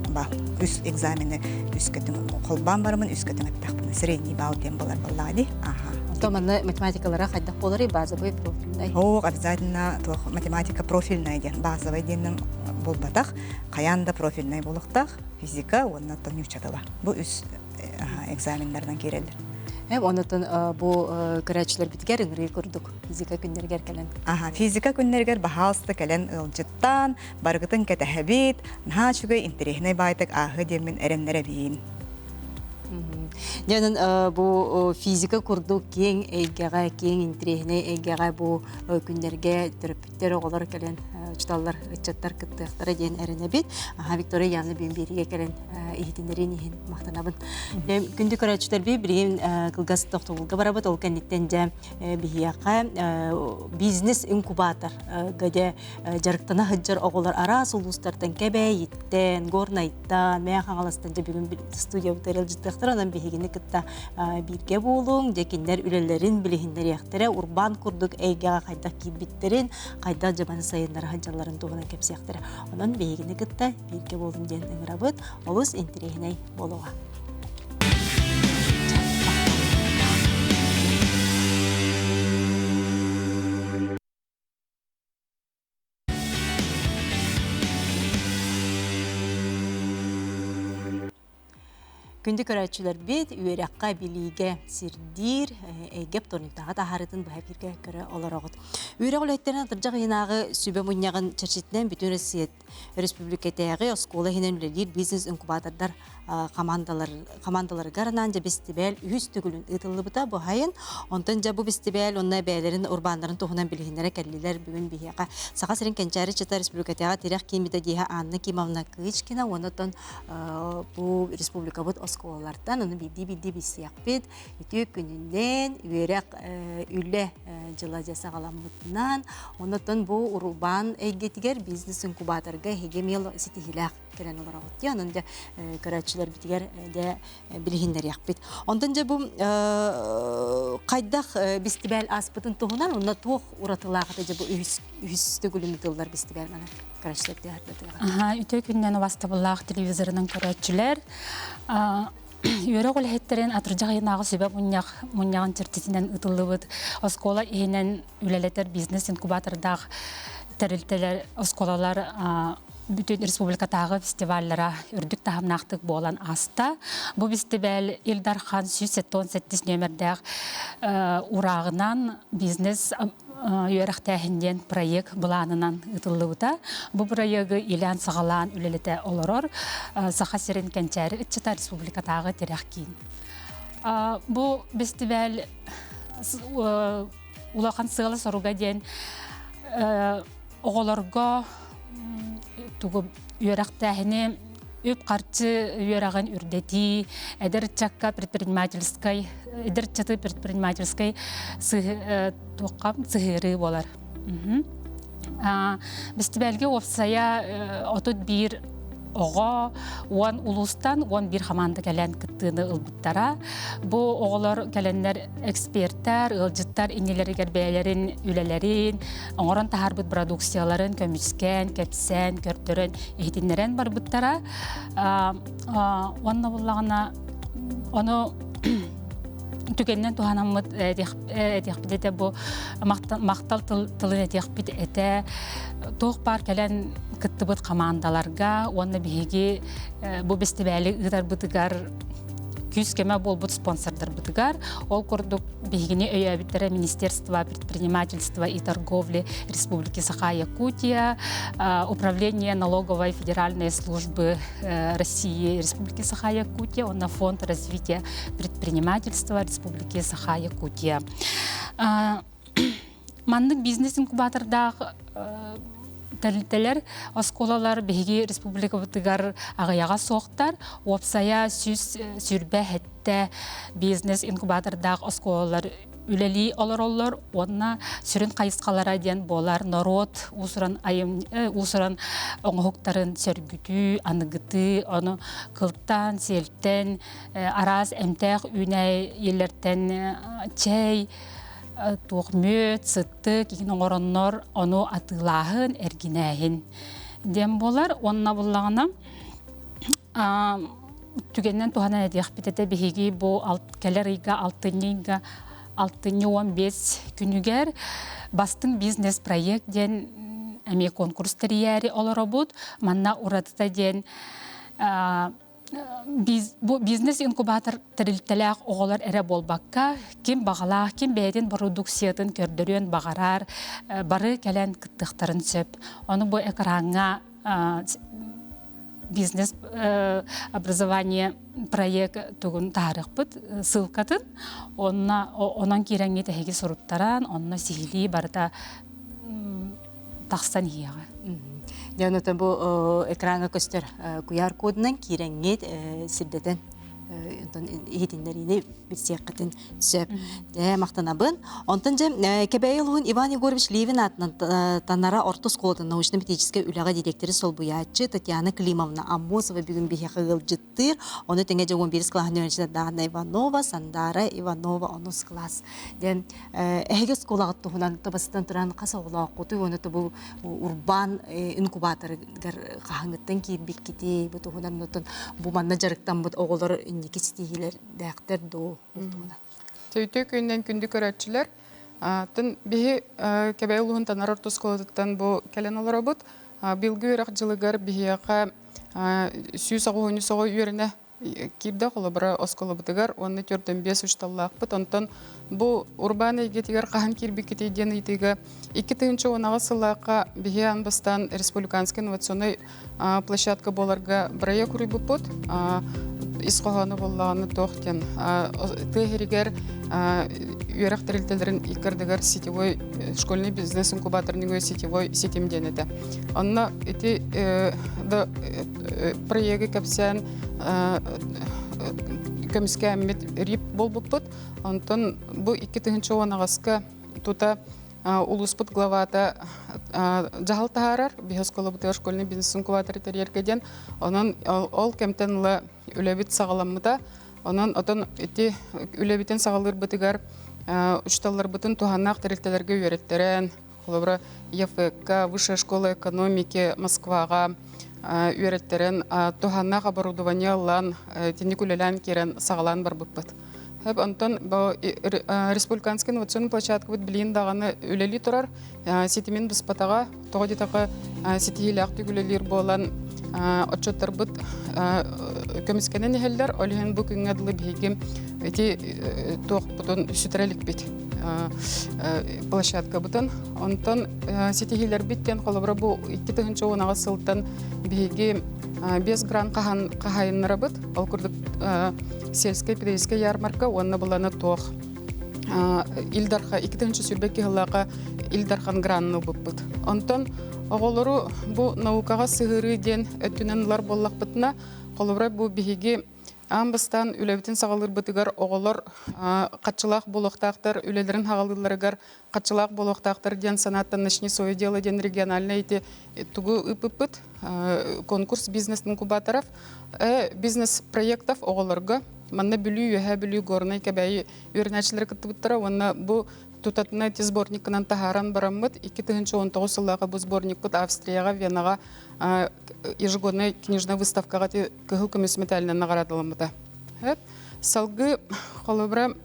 баал. Үс экзамены үс көтүн холбоон барамын үс көтүн эттэхпинэ средний баал диэн болар буоллаҕа дии. Аха. Онтон манна математикалара хайдах буоларый базовый профильный? Ох, обязательно туох математика профильная диэн базовый диэннэн буолбатах. Хайаан да профильный буолуохтаах. Физика уонна нуучча тыла. Бу үс экзаменнарынан киирэллэр. Онотон бу көрөөччүлэрбитигэр ыҥырыы курдук физика күннэригэр кэлэн. Аха, физика күннэригэр баһаалыста кэлэн ыалдьыттаан, барыгытын кэтэһэбит, наһаа үчүгэй интэриэһинэй баайтык ааһыы диэммин эрэннэрэбин. Дьэ, бу физика курдук киэҥ эйгэҕэ, киэҥ интэриэһинэй эйгэҕэ бу күннэргэ төрөппүттэр оҕолор кэлэн учууталлар, ыччаттар кыттыахтара диэн эрэнэбит. Аха, Виктория Яна биэриигэ кэлэн иһитиннэриин иһин махтанабын. Күндү көрөөччүлэрбит, билигин кылгас тохтобулга барабыт. Ол кэнниттэн дьэ биһиэхэ бизнес-инкубатор дьэ дьарыктана сылдьар оҕолор араас улуустартан Кэбээйиттэн, Горнайтан, Мэҥэ Хаҥаластан дьэ бүгүн студиябытыгар ыалдьыттыахтара. Онон биһигини кытта бииргэ буолуҥ, дьэ кинилэр үлэлэрин билиһиннэриэхтэрэ, урбаан курдук эйгэҕэ хайдах киирбиттэрин, хайдах дьабаны сайыннара сылдьалларын туһунан кэпсиэхтэрэ. Онон биһигини кытта бииргэ буолуҥ диэн ыҥырабыт. Олус интэриэһинэй буолуоҕа. Күндү көрөөччүлэрбит, үөрэххэ, билиигэ сирдиир эйгэ вторниктааҕы таһаарыытын быһа эфиргэ көрө олороҕут. Үөрэх үлэһиттэрин атырдьах ыйынааҕы сүбэ мунньаҕын чэрчитинэн бүтүн Россия Өрөспүүбүлүкэтээҕи оскуола иһинэн үлэлиир бизнес-инкубатордар хамаандаларыгар анаан дьэ бэстибээл үһүс төгүлүн ыытыллыбыта бу сайын. Онтон дьэ бу бэстибээл уонна бэйэлэрин урбааннарын туһунан билиһиннэрэ кэллилэр бүгүн биһиэхэ. Саха сирин кэнчээри ыччата республикатааҕы тирэх киин методиһа Анна Кимовна Кычкина уонна оттон бу республикабыт оскуолалартан ону биирдии-биирдии билсиэхпит. Үтүө күнүнэн үөрэх үлэ дьыла дьэ саҕаламмытынан, оннуттан бу урбаан эйгэтигэр бизнес-инкубаторга эһиги эмиэ ситиһиилээх кэлэн олороҕут дии. Онон дьэ көрөөччүлэрбитигэр дьэ билиһиннэриэхпит. Онтон дьэ бу хайдах бэстибээл ааспытын туһунан онно туох уратылаах этэ дьэ бу үһүс үһүс төгүлүн ыытыллар бэстибээл маны көрөөччүлэргэ Аха, үтүө күннэн убастабыллаах телевизорынан көрөөччүлэр. Үөрэх үлэһиттэрин атырдьах ыйынааҕы сүбэ мунньах мунньаҕын чэрчитинэн ыытыллыбыт оскуола иһинэн үлэлэтэр бизнес-инкубатордаах тэрилтэлэр, оскуолалар бүтүн республикатааҕы фестиваллара үрдүк таһымнаахтык буолан ааста. Бу фестиваль Ил Дархан 177 нүөмэрдээх урааҕынан бизнес үөрэхтээһин диэн проект былаанынан ыытыллыбыта. Бу бырайыагы илээн-саҕалаан үлэлэтэ олорор Саха сирин кэнчээри ыччата республикатааҕы тирэх киин. Бу бэстибээл улахан сыала-соруга диэн оҕолорго тугу үөрэхтээһини үп-харчы үөрэҕин үрдэтии, эдэр ыччакка предпринимательскай, эдэр ыччаты предпринимательскай туохха сыһыарыы буолар. Бэстибээлгэ уопсайа 31 оҕо 10 улуустан 11 хамаанда кэлэн кыттыыны ылбыттара. Бу оҕолор кэлэннэр экспертэр, ыалдьыттар иннилэригэр бэйэлэрин үлэлэрин, оҥорон таһаарбыт продукцияларын көмүскээн, кэпсээн, көрдөрөн, иһитиннэрэн барбыттара. Уонна буллаҕына ону түгэнинэн туһанаммыт этиэхпит этэ бу махтал тылын этиэхпит этэ туох баар кэлэн кыттыбыт хамаандаларга уонна биһиги бу бэстибээли ыытарбытыгар күүс-көмө буолбут спонсордарбытыгар, ол курдук биһигини өйөөбүттэрэ Министерство предпринимательства и торговли Республики Саха-Якутия, Управление налоговой федеральной службы России Республики Саха-Якутия, уонна Фонд развития предпринимательства Республики Саха-Якутия. Маннык бизнес-инкубатордаах тэрилтэлэр, оскуолалар биһиги республикабытыгар аҕыйаҕа суохтар. Уопсайа 127 бизнес-инкубатордаах оскуолалар үлэлии олороллор уонна сүрүн хайысхалара диэн буолар норуот уусуран айым уусуран оҥоһуктарын сөргүтүү, аныгытыы, ону кылтан, сиэлтэн, араас эмтээх үүнээйилэртэн чэй, туох мүөт, сыттык игин оҥороннор ону атыылааһын, эргинээһин диэн буолар. Уонна буллаҕына түгэнинэн туһанан этиэхпит этэ биһиги бу кэлэр ыйга алтынньы ыйга алтынньы 15 күнүгэр бастыҥ бизнес-проект диэн эмиэ конкурс тэрийээри олоробут. Манна уратыта диэн бу бизнес-инкубатор тэрилтэлээх оҕолор эрэ буолбакка, ким баҕалаах, ким бэйэтин бородууксуйатын көрдөрүөн баҕарар, бары кэлэн кыттыахтарын сөп. Ону бу экраҥҥа бизнес образование проект тугун таһаарыахпыт ссылкатын. Онно онон киирэҥҥит эһиги суруттаран, онно сиһилии барыта тахсан иһиэҕэ. Дьэ, онтон бу экраҥҥа көстөр QR кодунан киирэҥҥит сирдэтэн онтон иһитиннэриини билсиэххитин сөп. Дьэ, махтанабын. Онтон дьэ, Кэбээйи улууһун Иван Егорович Левин аатынан Танара орто оскуолатын научно-методическай үлэҕэ дириэктэри солбуйааччы Татьяна Климовна Аммосова бүгүн биһиэхэ ыалдьыттыыр. Ону тэҥэ дьэ 11 кылааһын үөрэнээччитэ Дана Иванова, Сандара Иванова онус кылаас. Дьэ, эһиги оскуолаҕыт туһунан табасытан туран хас оҕолооххутуй уонна бу урбаан инкубаторыгар хаһаҥыттан киирбиккитий бу туһунан отон бу манна дьарыктаммыт оҕолор инники ситиһиилэрдээхтэр дуу ол туһунан. Төйтө күнүнэн күндү көрөөччүлэр, тын биһи Кэбээйи улууһун Танар орто оскуолатыттан бу кэлэн олоробут. Быйылгы үөрэх дьылыгар биһиэхэ 193 оҕо үөрэнэ киирдэ холобура оскуолабытыгар уонна 45 учууталлаахпыт. Онтон бу урбаан эйгэтигэр хаһан киирбиккитий диэн ыйытыыга 2018 сыллаахха биһи аан бастаан республиканскай инновационнай площадка буоларга бырайыак уруйбуппут. Ис хоһооно буоллаҕына туох диэн тыа иһигэр үөрэх тэрилтэлэрин иккардыгар сетевой школьный бизнес инкубатор нөҥүө сетевой ситим диэн этэ. Онно ити проегы кэпсээн көмүскээммит рип буолбуппут. Онтон бу 2018-ка тута улууспут главата дьаһал таһаарар, биһи оскуолабытыгар школьный бизнес инкубатор тэрийэргэ диэн. Онон ол кэмтэн ыла үлэбит саҕаламмыта. Онон отон ити үлэбитин саҕалыырбытыгар учууталларбытын туһааннаах тэрилтэлэргэ үөрэттэрэн, Холобура, ЕФК, Высшая школа экономики Москваҕа үөрэттэрэн, туһааннаах оборудование ылан, итинник үлэлээн киирэн саҕалаан барбыппыт. Онтон республиканскай инновационный площадкабыт билигин даҕаны үлэлии турар, ситимин быспатаҕа, тоҕо диэтэххэ ситиһиилээхтик үлэлиир буолан отчуоттарбыт көмүскэнэн иһэллэр, ол иһин бу күҥҥэ дылы биһиги ити туохпутун сүтэрэ иликпит площадкабытын. Онтон ситиһиилэрбит диэн холобура бу 2018 сылтан биһиги 5 грант хаһаайыннарабыт. Ол курдук сельская педагогическая ярмарка уонна былана туох Ил Дарха 2022 сыллааҕы Ил Дархан гранын ылбыппыт. Онтон оҕолору бу наукаҕа сыһыарыы диэн өттүнэн ылар буоллахпытына, холобура бу биһиги аан бастаан үлэбитин саҕалыырбытыгар оҕолор хаччылаах буолуохтаахтар, үлэлэрин хаҕалыылларыгар хаччылаах буолуохтаахтар диэн санааттан «Начни свое дело» диэн региональнай ити тугу ыыппыппыт конкурс бизнес-инкубаторов, бизнес-проектов оҕолорго манна Бүлүү, Үөһээ Бүлүү, Горнай, Кэбээйи үөрэнээччилэрэ кыттыбыттара уонна бу тутатына ити сборниккынан таһааран бараммыт 2019 сыллааҕы бу сборникпыт Австрияҕа, Венаҕа ежегоднай книжная выставкаҕа ити кыһыл көмүс медалынан наҕараадаламмыта. Салгыы холобура.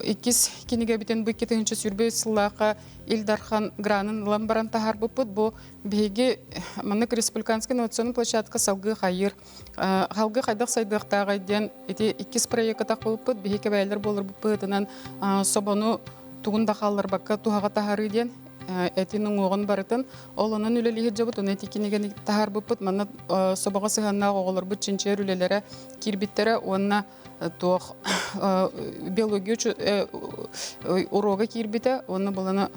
Иккис кинигэбитин бу 2023 сыллаахха Ил Дархан гранын ылан баран таһаарбыппыт. Бу биһиги маннык республиканскай инновационный площадка салгыы хайыыр. Халгы хайдах сайдыахтааҕый диэн ити иккис проекка тахпыппыт. Биһи кэбээлэр буоларбыт быһыытынан собону тугун да хаалларбакка туһаҕа таһаарыы диэн этин уҥуоҕун барытын ол онон үлэлиир дьобут уну ити кинигэни таһаарбыппыт манна собоҕо сыһыаннаах оҕолорбут чинчийэр үлэлэрэ киирбиттэрэ уонна туох биология уруога киирбитэ уонна булана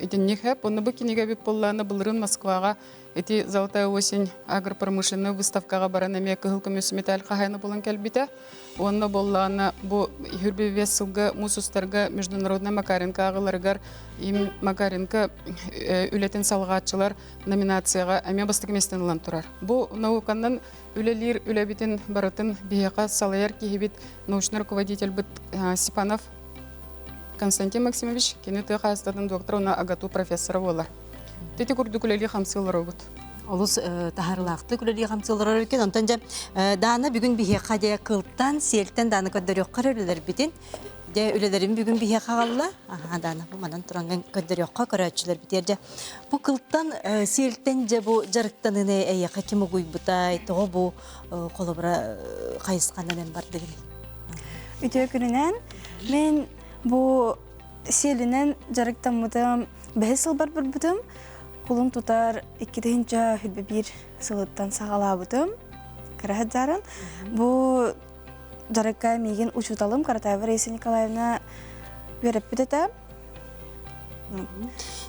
итинник хэп уонна бу кинигэбит буоллаана былырыын Москваҕа ити Золотая осень агропромышленная выставкаҕа баран эмиэ кыһыл көмүс медаль хаһайына булан кэлбитэ уонна буоллаана бу 25 сылга муус устарга международная Макаренко ааҕыларыгар им Макаренко үлэтин салҕааччылар номинацияҕа эмиэ бастакы миэстэни ылан турар. Бу науканан Үлэлиир үлэбитин барытын биһиэхэ салайар киһибит, научнай руководительбыт Степанов Константин Максимович, кини тыа хаһаайыстыбатын доктора уонна АГАТУ профессора буолар. Ити курдук үлэлии хамсыы олоробут. Олус таһаарыылаахтык үлэлии хамсыы олорор эбиккин. Онтон дьэ Даана бүгүн биһиэхэ дьэ кылтан, сиэлтэн дааны көрдөрүөххэ үлэлэрбитин. Дьэ үлэлэрим бүгүн биһиэхэ аҕалла. Аһаа Даана бу манан тураҥҥын көрдөрүөххэ көрөөччүлэрбитигэр дьэ Бу кылтан сиэлтэн дьэ бу дьарыктаныыны эйиэхэ ким угуйбутай, тоҕо бу холобура хайысханан эн бардыгыный? Үтүө күнүнэн мин бу сиэлинэн дьарыктаммытым бэһис сылбар барбытым. Кулун тутар 2021 сылыттан саҕалаабытым. Кыра сылдьарын. Бу дьарыкка миигин учууталым Каратаева Раиса Николаевна үөрэппит этэ.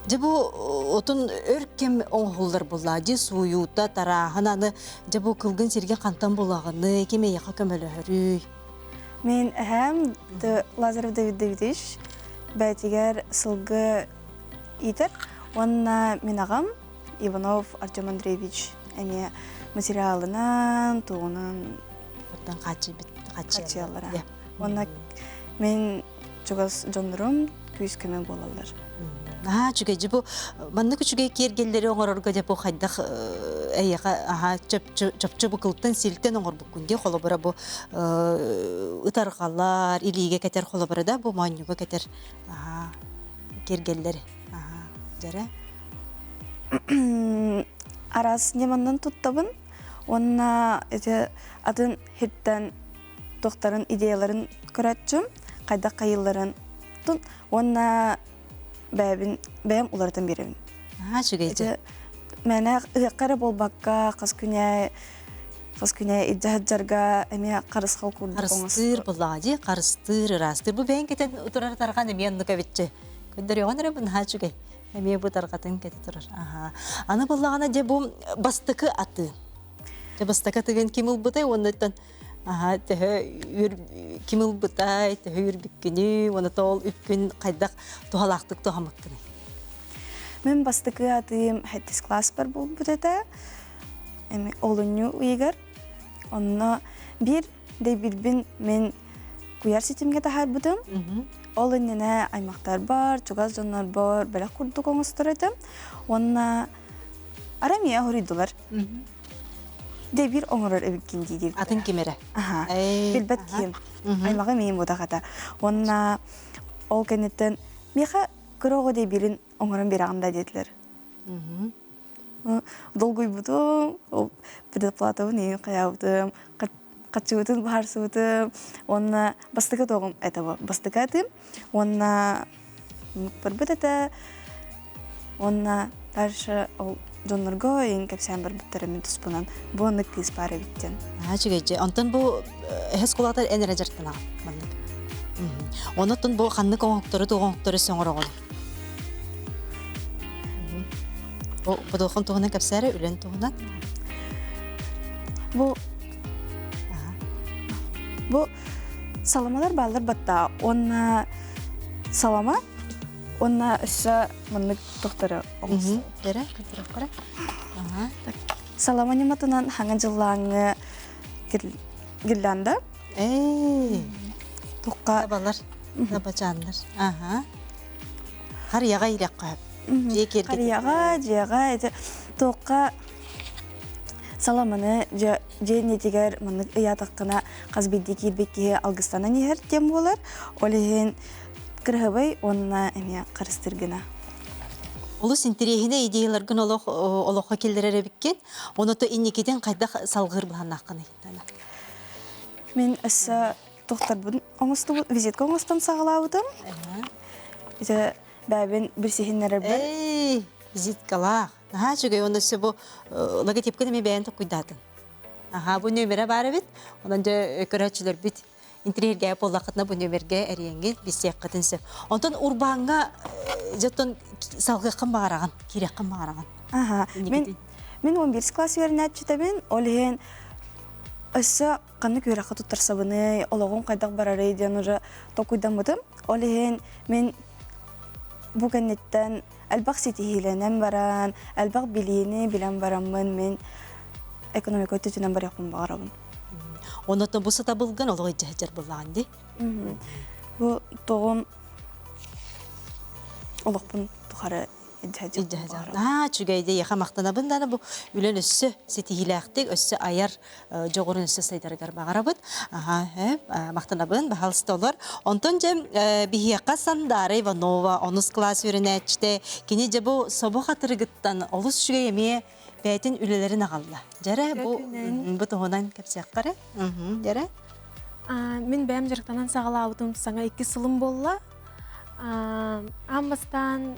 Дьэ бу отун өр кэм оҥоһуллар буолла. Дьэ сууйуута, тарааһын аны дьэ бу кылгын сиргэ хантан булаҕыный, ким эйиэхэ көмөлөһөрүй? Мин эһээм Лазарев Давид Давидович бэйэтигэр сылгы иитэр уонна мин аҕам Иванов Артем Андреевич эмиэ материалынан, тугунан Оттон хааччыйбыт хааччыйаллара. Уонна мин чугас дьоннорум күүс-көмө буолаллар. Аһаа, үчүгэй. Дьэ бу маннык үчүгэй киэргэллэри оҥорорго дьэ бу хайдах эйиэхэ аһаа чопчу бу кылтан силтэн оҥорбуккун дии холобура бу ытарҕалар, илиигэ кэтэр холобура да бу моонньуга кэтэр аһаа киэргэллэри аһаа дьэрэ Араас ньыманан туттабын уонна ити атын хиртэн туохтарын идеяларын көрөөччүм, хайдах хайыылларын уонна бэйэбин бэйэм уларытан биэрэбин. Аа, үчүгэй Ити мээнэ ыһыахха эрэ буолбакка, хас күнэ хас күнэ илдьэ сылдьарга эмиэ харысхал курдук Харыстыыр буллаҕа дии, харыстыыр, ыраастыыр. Бу бэйэҥ кэтэн турар тарҕан эмиэ оннук эбитчи. Көрдөрүөҕүн эрэ бу наһаа үчүгэй. Эмиэ бу тарҕатын кэтэ турар. Аха. Аны буллаҕына дьэ бу бастакы аты. Дьэ бастакы атыгын ким ылбытай уоннаттан аха төһө үөр ким ылбытай, төһө үөрбүккүнүй, уонна тоол үпкүн хайдах туһалаахтык туһаммыккыный? Мин бастакы атыым сэттис класспар буолбут этэ. Эми олунньу ыйыгар. Онно биир дэйбирбин мин куйар ситимҥэ таһаарбытым. Ол иннинэ аймахтарбар, чугас дьоннорбор бэлэх курдук оҥостор этим. Уонна ара эмиэ хоруйдулар. Дэбир оҥорор эбиккин дии диэбиттэрэ. Атын ким эрэ? Аха. Билбэт киһим. Аймаҕым ийэм буотах этэ. Уонна ол кэнниттэн миэхэ кыра оҕо дэбирин оҥорон биэрэҕин да диэтилэр. Долгуйбутум, ол предоплатабын иһин хайаабытым, хаччыбытын баһарсыбытым уонна бастакы тоҕум это бастакы атым уонна барбыт этэ уонна дальше ол дьоннорго иһин кэпсээн барбыттара мин туспунан бу оннук кыыс баар эбит диэн. Аа үчүгэй Онтон бу эһэс кулаатар эн эрэ дьарыктанаҕын маннык. Онон бу ханнык оҥоһуктары туох оҥоһуктары сөҥөрөҕүн? Бу бодохон туһунан кэпсээрэ үлэн туһунан. Бу Бу саламалар бааллар батта уонна салама уонна өссө маннык тохторо оҕус. Дэрэ, көрдөрөххөрө. Салама ньыматынан хаҥа дьыллааҥҥы гирлянда. Ээ. Тухха Табалар, табачааннар. Аха. Харыйаҕа иирэххэ сөп. Дьиэ киэргэтэ. Харыйаҕа, дьиэҕэ ити туохха саламаны дьиэ иннитигэр маннык ыйаатаххына Хас биирдии киирбит киһи алгыстанан иһэр диэн буолар. Ол иһин кыраһыбай уонна эмиэ харыстыыр гына. Олус интэриэһинэй идеяларгын олох олоххо киллэрэр эбиккин. Ону то инникитин хайдах салгыыр былааннааххыный? Мин өссө тухтарбын оҥостубут, визитка оҥостон саҕалаабытым. Ити бэйэбин билсиһиннэрэрбэр. Эй, визиткалаах. Наһаа үчүгэй. Онно өссө бу логотипкын эмиэ бэйэн толкуйдаатыҥ. Аһаа, бу нүөмэрэ баар эбит. Онон дьэ көрөөччүлэрбит интириэһиргээбит буоллаххытына бу нүөмэргэ эрийэҥҥит билсиэххитин сөп. Онтон урбааҥҥа дьэ оттон салгыаххын баҕараҕын, киириэххин баҕараҕын. Аха, мин мин 11 класс үөрэнээччитэбин. Ол иһин өссө ханнык үөрэххэ туттарсабыный, олоҕум хайдах барарый диэн уже толкуйдаммытым. Ол иһин мин бу кэнниттэн элбэх ситиһиилэнэн баран, элбэх билиини билэн бараммын мин экономика өттүтүнэн барыахпын баҕарабын. Оннотон бу сатабылгын олох илдьэ сылдьар буоллаҕын дии? Бу тоҕум олохпун тухары Аа, үчүгэй эйиэхэ махтанабын даҕаны бу үлэн өссө ситиһиилээхтик, өссө айар дьоҕурун өссө сайдарыгар баҕарабыт. Аха, махтанабын, баһалыста олор. Онтон дьэ биһиэхэ Сандаара Иванова онус кылаас үөрэнээччитэ, кини дьэ бу собо хатырыгыттан олус үчүгэй эмиэ бэйэтин үлэлэрин аҕалла. Дьэрэ бу бу туһунан кэпсиэххэ эрэ. Дьэрэ. Мин бэйэм дьарыктанан саҕалаабытым саҥа икки сылым буолла. Аан бастаан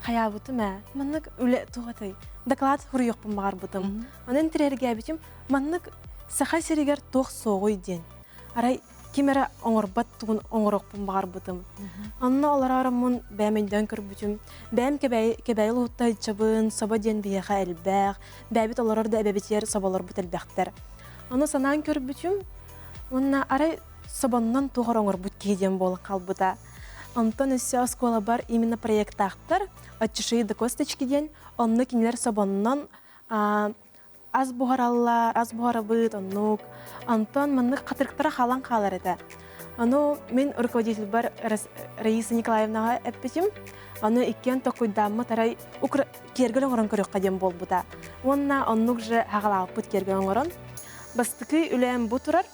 хайаабытым ээ. Маннык үлэ туох этэй? Доклад суруйуохпун баҕарбытым. Онон интириэһиргээбитим, маннык Саха сиригэр туох суоҕуй диэн. Арай ким эрэ оҥорбот тугун оҥоруохпун баҕарбытым. Онно олороороммун бэйэм өйдөөн көрбүтүм. Бэйэм Кэбээйи улууһуттан ыччабын, собо диэн биһиэхэ элбэх, бэйэбит олорор да эбэбитигэр соболорбут элбэхтэр. Ону санаан көрбүтүм уонна арай собоннон туох эрэ оҥорбут киһи диэн буолан хаалбыта. Онтон өссө оскуолабар именно проектаахтар «От чешуи до косточки» диэн, онно кинилэр собоннон ас буһараллар, ас буһарабыт, оннук. Онтон маннык хатырыктара хаалан хаалар этэ. Ону мин руководительбар Раиса Николаевнаҕа эппитим. Ону иккиэн токуйдааммыт арай киэргэл оҥорон көрүөххэ диэн буолбута. Уонна оннук же хаҕалаабыппыт киэргэл оҥорон. Бастакы үлэм бу турар.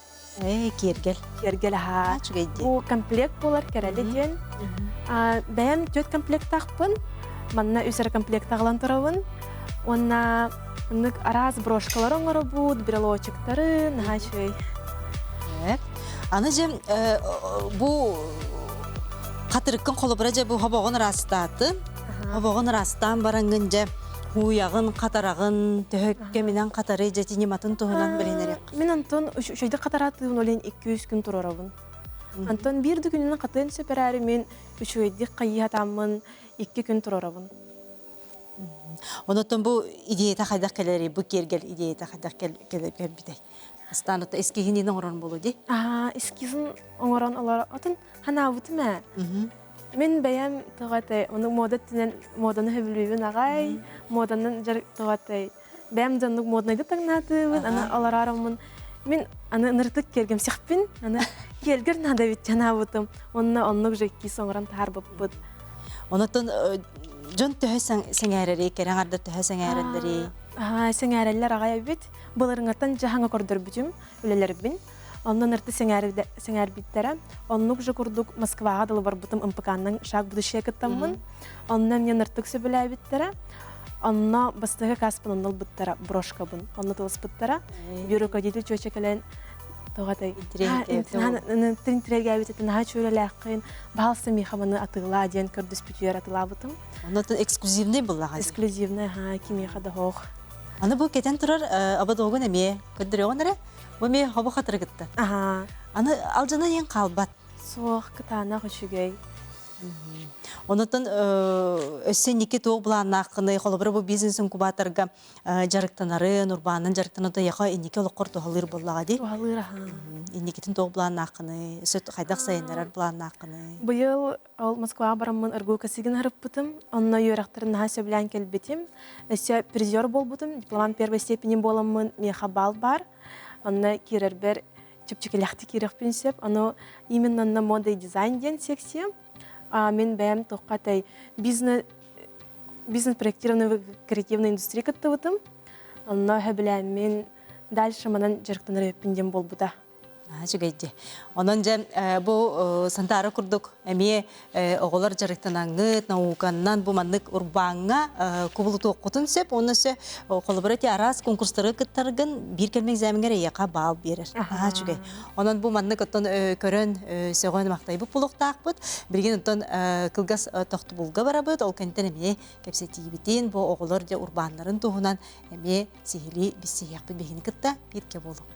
Ээ, киэргэл. Киэргэл аһаа. Үчүгэй дии. Бу комплект буолар кэрэли диэн. Бэйэм түөрт комплектаахпын. Манна үс эрэ комплект аҕалан турабын. Уонна оннук араас брошкалары оҥоробут, брелочектары, наһаа үчүгэй. Аны дьэ бу хатырыккын холобура дьэ бу хобоҕун ыраастаатын. Хобоҕун ыраастаан бараҥҥын дьэ хууйаҕын, хатараҕын, төһө кэминэн хатары дьэ ньыматын туһунан билинэриэххэ. Мин онтон үчүгэйдик хатараатыыбын ол иһин 200 күн туруорабын. Онтон биир да күнүнэн хатыан сөп эрээри мин үчүгэйдик хайыһатааммын икки күн туруорабын. Онотон бу идеята хайдах кэлэрий, бу киэргэл идеята хайдах кэлбитэй? Астаан ото эскизин оҥорон буолуо дии? Аа, эскизин оҥорон олор отун ханаабытым ээ. Мин бэйэм тоҕо ону мода өттүнэн моданы сөбүлүүбүн аҕай, моданан тоҕо бэйэм дьоннук моднайга таҥнаатыбын, аны олороороммун мин аны ынырытык киэргэмсэхпин, аны киэргэр наада эбит санаабытым. Онно оннук же киис оҥорон таһаарбыппыт. Онотон дьон төһө сэҥээрэрий, кэрэ аҥардар төһө сэҥээрэллэрий? Сэҥээрэллэр аҕай эбит. Былырыҥҥаттан дьаһаҥа көрдөрбүтүм үлэлэрбин. Онно ырты сэҥээрбиттэрэ. Оннук же курдук Москваҕа дылы барбытым МПК-нан шаг будущее кыттаммын. Онно эмиэ ыныртык сөбүлээбиттэрэ. Онно бастакы каспын онно ылбыттара, брошкабын онно тылыспыттара. Бюро руководитель чүөчэ кэлэн тоҕо интириэһиргээбит этэ наһаа чүөрэлээххин, баһаалыста миэхэ маны атыылаа диэн көрдөспүтүгэр атыылаабытым. Оннотон эксклюзивный буллаҕа. Эксклюзивный, аха, кимиэхэ да хоох. Аны бу кэтэн турар ободуогун эмиэ көрдөрөҕүн эрэ? Бу эмиэ хобо хатырыгыттан. Аха. Аны алдьана иһин хаалбат. Суох, кытаанах үчүгэй. Онотон өссө инники туох былааннааххыный? Холобура бу бизнес-инкубаторга дьарыктанарын, урбаанын дьарыктанар яха инники олоххор туһалыыр буоллаҕа дии. Туһалыыр аха. Инникитин туох былааннааххыный? Өссө хайдах сайыннарар былааннааххыный? Быйыл ол Москваҕа бараммын РГУ косигин арыппытым. Онно үөрэхтэрин наһаа сөбүлээн кэлбитим. Өссө призер буолбутум. Дипломант первой степени буоламмын миэхэ баал баар. Онно киирэрбэр чэпчэкилэхтик киириэхпин сөп. Ону именно онно мода и дизайн диэн секция. Мин бэйэм туохха этэй бизнес бизнес проектированный креативной индустрия кыттыбытым. Онно сөбүлээммин дальше манан дьарыктанар эбиппин диэн буолбута. Үчүгэй дии. Онон дьэ бу Сантара курдук эмиэ оҕолор дьарыктанаҥҥыт, науканнан бу маннык урбааҥҥа кубулутуоххутун сөп. Уонна өссө холобура ити араас конкурстары кыттаргын биир кэлим экзамеҥҥар эйиэхэ баал биэрэр. Наһаа үчүгэй. Онон бу маннык оттон көрөн, сөҕөн махтайбыт буолуохтаахпыт. Билигин оттон кылгас тохтобулга барабыт. Ол кэнниттэн эмиэ кэпсэтиибитин бу оҕолор дьэ урбааннарын туһунан эмиэ сиһилии билсиһиэхпит биһигини кытта бииргэ буолуҥ.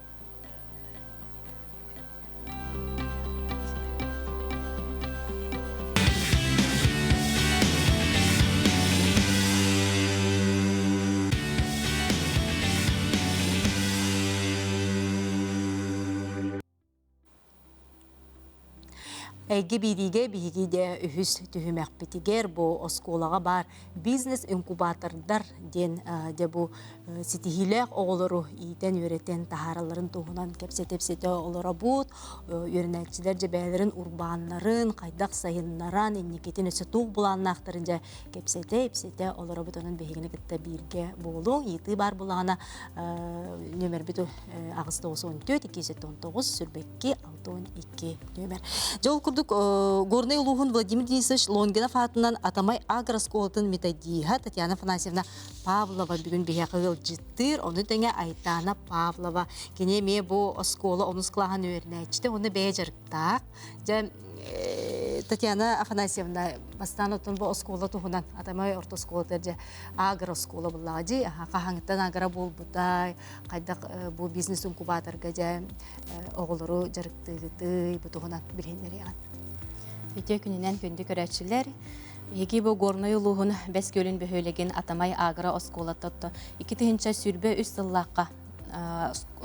Эйгэ биэриигэ биһиги де үһүс түһүмэхпитигэр бу оскуолаҕа баар бизнес-инкубатордар диэн дьэ бу ситиһиилээх оҕолору иитэн-үөрэтэн таһааралларын туһунан кэпсэтэ-ипсэтэ олоробут. Үөрэнээччилэр дьэ бэйэлэрин урбааннарын хайдах сайыннаран инникитин өссө туох былааннаахтарын дьэ кэпсэтэ-ипсэтэ олоробут. Онон биһигини кытта бииргэ буолуҥ. Ыйытыы баар буоллаҕына нүөмэрбит 894 279 22 62 нүөмэр. Дьэ ол курдук Горнай улууһун Владимир Денисович Лонгинов аатынан Атамай агрооскуолатын методиһа Татьяна Афанасьевна Павлова бүгүн биһиэхэ ыалдьыттыыр. Ону тэҥэ Айтана Павлова. Кини эмиэ бу оскуола онус кылааһын үөрэнээччитэ уонна бэйэ дьарыктаах. Дьэ Татьяна Афанасьевна бастаан оттон бу оскуола туһунан Атамай орто оскуолатыгар дьэ агрооскуола буллаҕа дии. Хаһааҥҥыттан агро буолбутай, хайдах бу бизнес-инкубаторга дьэ оҕолору дьарыктыыгытый, бу туһунан билиһиннэриэҕин. Үтүө күнүнэн күндү көрөөччүлэр! Биһиги бу Горнай улууһун Бэс Күөлүн бөһүөлэгин Атамай агро оскуолата 2023 сыллаахха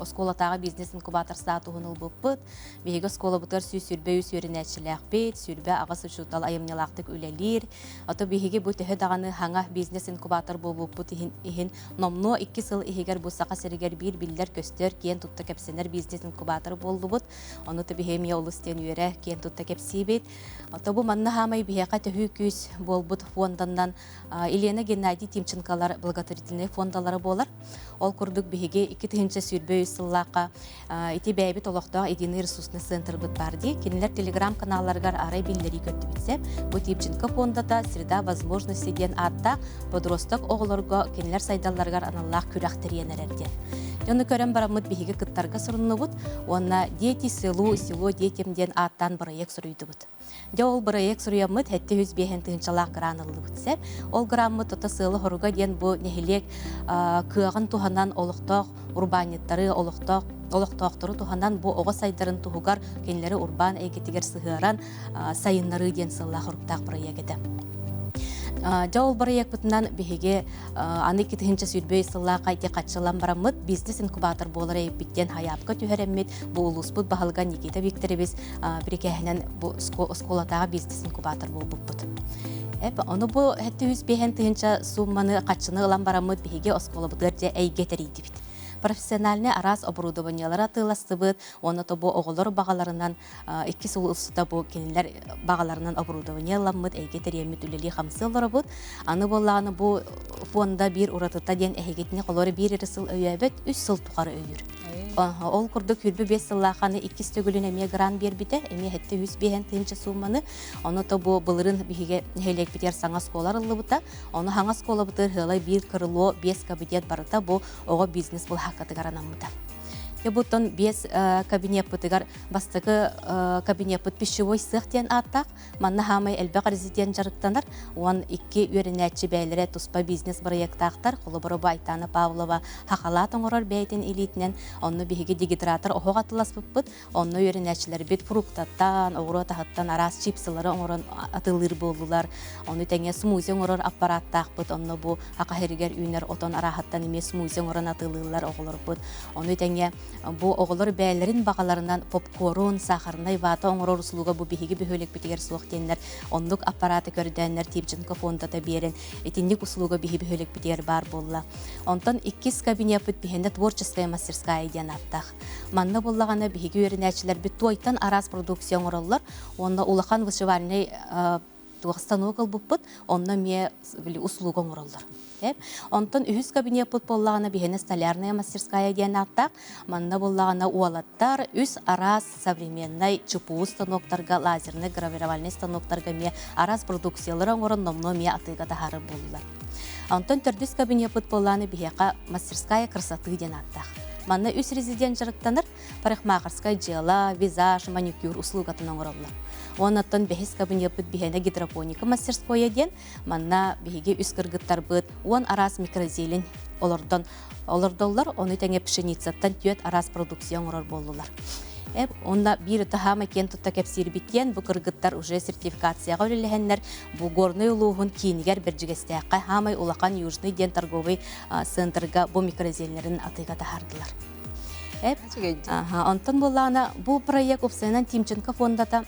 оскуолатааҕы бизнес-инкубатор статуһун ылбыппыт. Биһиги оскуолабытыгар 123 үөрэнээччилээхпит, 28 учуутал айымньылаахтык үлэлиир. Ото биһиги бу төһө даҕаны хаҥа бизнес-инкубатор буолбуппут иһин, иһин номнуо 2 сыл иһигэр бу Саха сиригэр биир биллэр-көстөр, киэн тутта кэпсэнэр бизнес-инкубатор буоллубут. Ону то биһиги эмиэ олус диэн үөрэ, киэн тутта кэпсиибит. Ото бу манна хаамай биһиэхэ төһүү күүс буолбут фонданнан Елена Геннадий Тимченколар благотворительнай фондалара буолар. Ол курдук биһиги 2023 сыллаахха ити бэйэбит олохтоох единый ресурсный центрбыт баар дии. Кинилэр телеграм-каналларыгар арай биллэрии көрдүбүтсэ. Бу Тимченко фондата «Среда возможности» диэн ааттаах подросток оҕолорго кинилэр сайдалларыгар аналлаах күрэх тэрийэн эрэр диэн. Дьону көрөн бараммыт биһиги кыттарга суруннубут уонна «Дети селу, село детям» диэн ааттаан бырайыак суруйдубут. Дьэ ол бырайыак суруйаммыт 705 тыһыынчалаах гран ыллыбыт сөп. Ол граммыт тото сыала-хоруга диэн бу нэһилиэк кыаҕын туһанан олохтоох урбаанньыттары, олохтоох олохтоохтору туһанан бу оҕо сайдарын туһугар кинилэри урбаан эйгэтигэр сыһыаран сайыннарыы диэн сыаллаах хоруктаах бырайыак этэ. Дьэ ол бырайыакпытынан биһиги аны 2023 сыллаахха ити хаччылан бараммыт бизнес-инкубатор буолар эбиппит диэн хайаапка түһэрэммит бу улууспут баһылыга Никита Викторович бирикээһинэн бу оскуолатааҕы бизнес-инкубатор буолбуппут. Эп, ону бу 705 тыһыынча суумманы хаччыны ылан бараммыт биһиги оскуолабытыгар дьэ эйгэ тэрийдибит. Профессиональнай араас оборудованиелары атыыластыбыт, уонна то бу оҕолор баҕаларынан икки сыл устата бу кинилэр баҕаларынан оборудование ыламмыт, эйгэ тэрийэммит үлэлии-хамсыы олоробут. Аны буоллаҕына бу фонда биир уратыта диэн эһигитини холоро биир эрэ сыл өйөөбөт, үс сыл тухары өйүүр. Ол курдук 25 сыллааханы иккис төгүлүн эмиэ грант биэрбитэ, эмиэ 705 тыһыынча суумманы. Ону то бу былырын биһиги нэһилиэкпитигэр саҥа оскуола арыллыбыта. Ону хаҥа оскуолабытыгар ыалай биир крыло, биэс кабинет барыта бу оҕо бизнес былаһааккатыгар анаммыта. Дьэ буттан биэс кабинеппытыгар бастакы кабинеппыт пищевой сыах диэн ааттаах. Манна хаамай элбэх резидент дьарыктанар. 12 үөрэнээччи бэйэлэрэ туспа бизнес бырайыактаахтар. Холобура бу Айтана Павлова хахалаат оҥорор бэйэтин илиитинэн. Онно биһиги дегидратор оһох атыласпыппыт. Онно үөрэнээччилэрбит фруктаттан, оҕуруот аһыттан араас чипсылары оҥорон атылыыр буоллулар. Ону тэҥэ смузи оҥорор аппараттаахпыт. Онно бу Аха сиригэр үүнэр отон арааһыттан эмиэ смузи оҥорон атыылыыллар оҕолорбут. Ону тэҥэ бу оҕолор бэйэлэрин баҕаларынан попкорн, сахарнай вата оҥорор услуга бу биһиги бөһүөлэкпитигэр суох диэннэр оннук аппараты көрдөөннөр Тимченко фондата биэрэн итинник услуга биһи бөһүөлэкпитигэр баар буолла. Онтон иккис кабинеппыт биһиэнэ творческая мастерская диэн ааттаах. Манна буоллаҕына биһиги үөрэнээччилэрбит туойтан араас продукция оҥороллор уонна улахан вышивальнай. Туох станок ылбыппыт, онно эмиэ услуга оҥороллор. Онтон үһүс кабинеппыт буоллаҕына биһиэнэ столярная мастерская диэн ааттаах. Манна буоллаҕына уолаттар үс араас современнай ЧПУ станоктарга, лазерный гравировальный станоктарга эмиэ араас продукциялары оҥорон номнуо эмиэ атыыга таһаарар буоллулар. Онтон төрдүс кабинеппыт буоллаҕына биһиэхэ мастерская красоты диэн ааттаах. Манна үс резидент дьарыктанар. Парикмахерскай дьыала, визаж, маникюр услугатын оҥороллор. Оннуттан бэһис кабинеппыт биһиэнэ гидропоника мастерскойа диэн Манна биһиги үс кыргыттарбыт 10 араас микрозелень олордон олордоллор, ону тэҥэ пшеницаттан түөрт араас продукция оҥорор буоллулар. Эп, онно биир таһаама киэн тутта кэпсиирбит диэн бу кыргыттар уже сертификацияҕа үлэлэһэннэр бу Горнай улууһун киинигэр Бэрдьигэстээххэ хаамай улахан Южный диэн торговый центрга бу микрозельнэрин атыыга таһаардылар. Эп, онтон буоллаҕына бу проект уопсайынан Тимченко фондата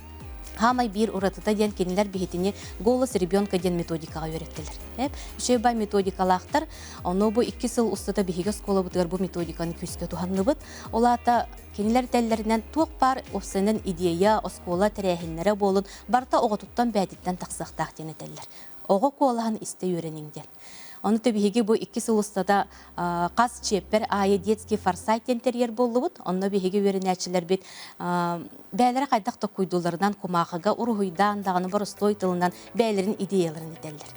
Хаамай биир уратыта диэн кинилэр биһитини «Голос ребенка» диэн методикаҕа үөрэттилэр. Эп, үчүгэй бай методикалаахтар. Ону бу икки сыл устата биһиги оскуолабытыгар бу методиканы күүскэ туһанныбыт. Ол аата кинилэр этэллэринэн туох баар уопсайынан идея, оскуола тэрээһиннэрэ буолун барыта оҕотуттан бээтиттэн тахсыахтаах диэн этэллэр. Оҕо куолаһын истэ үөрэниҥ диэн. Ону биһиги бу икки сыл устата хас чиэппэр аайы детский форсайт диэн тэрийэр буоллубут. Онно биһиги үөрэнээччилэрбит бэйэлэрэ хайдах токкуйдууларынан кумаахыга уруһуйдаан даҕаны боростуой тылынан бэйэлэрин идеяларын этэллэр.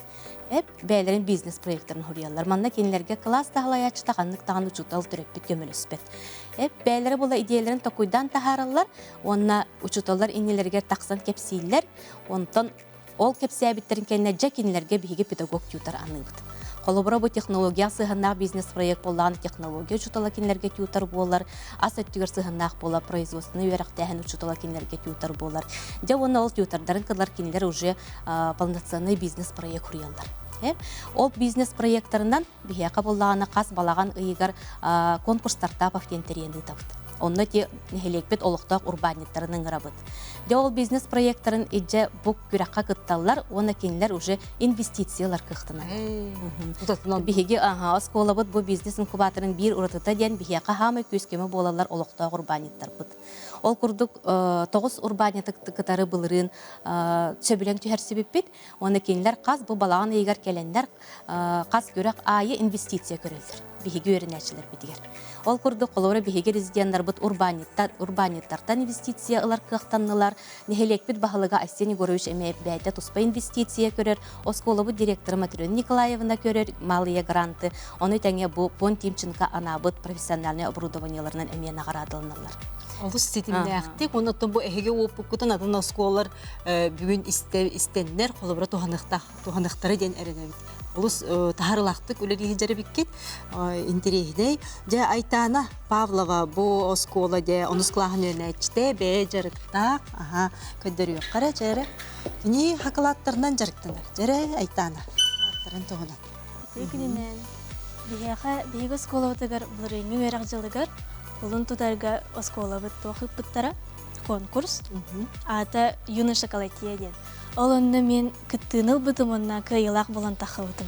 Эп бэйэлэрин бизнес-проектарын суруйаллар. Манна кинилэргэ кылаас таһалайааччыта ханнык даҕаны учуутал төрөппүт көмөлөспөт. Эп бэйэлэрэ була идеяларын токкуйдаан таһаараллар уонна учууталлар иннилэригэр тахсан кэпсииллэр. Онтон Ол кэпсээбиттэрин кэннэ дьэ кинилэргэ биһиги педагог-тьютор аныыбыт. Холобура, бу технологияҕа сыһыаннаах бизнес-проект буоллаҕына, технология учуутала кинилэргэ тьютор буолар, ас өттүгэр сыһыаннаах буолар, производственнай үөрэхтээһин учуутала кинилэргэ тьютор буолар. Дьэ уонна ол тьютордарын кылар кинилэр уже полноценный бизнес-проект хуруйаллар. Ол бизнес-проекттарынан биһиэхэ буоллаҕына хас балаҕан ыйыгар конкурс стартапов диэн тэрийэн ыытабыт. Онно ти нэһилиэкпит олохтоох урбаанньыттарын ыҥырабыт. Дьэ ол бизнес-проекттарын илдьэ бу күрэххэ кытталлар уонна кинилэр уже инвестициялар кыахтаналлар. Биһиги оскуолабыт бу бизнес-инкубаторын биир уратыта диэн биһиэхэ хаамай күүс-көмө буолаллар олохтоох урбаанньыттарбыт. Ол курдук тоҕус урбаанньыты кытары былырыын сөбүлэҥ түһэрсибиппит. Уонна кинилэр хас бу балаҕан ыйыгар кэлэннэр хас күрэх аайы инвестиция көрөллөр биһиги үөрэнээччилэрбитигэр. Ол курдук, холобура, биһиги резиденнарбыт урбаанньыттартан инвестиция ылар кыахтаннылар. Нэһилиэкпит баһылыга Айсен Егорович эмиэ бэйэтэ туспа инвестиция көрөр, оскуолабыт директора Матрена Николаевна көрөр малые гранты, ону тэҥэ бу Пон Тимченко анаабыт профессиональнай оборудованиеларынан эмиэ наҕараадаланаллар. Олус ситимнээхтик, онон бу эһиги уоппуккутун атын оскуолалар бүгүн истэннэр, холобура туһаныахтаах туһаныахтара диэн эрэнэбит. Олус таһарылаахтык үлэлии дьарыбиккит интэриэһинэй. Дьэ Айтана Павлова бу оскуола дьэ онус кылааһын үөрэнээччитэ бэйэ дьарыктаах аха көрдөрүөххэ эрэ дьэ эрэ. Кини хакылааттарынан дьарыктанар. Дьэ эрэ Айтана хакылааттарын туһунан. Үтүө күнүнэн биһиэхэ биһиги оскуолабытыгар былырыыҥҥы үөрэх дьылыгар кулун тутарга оскуолабыт туох ыыппыттара конкурс аата Юный шоколадье диэн. Ол онно мин кыттыыны ылбытым уонна кыайыылаах буолан таххыбытым.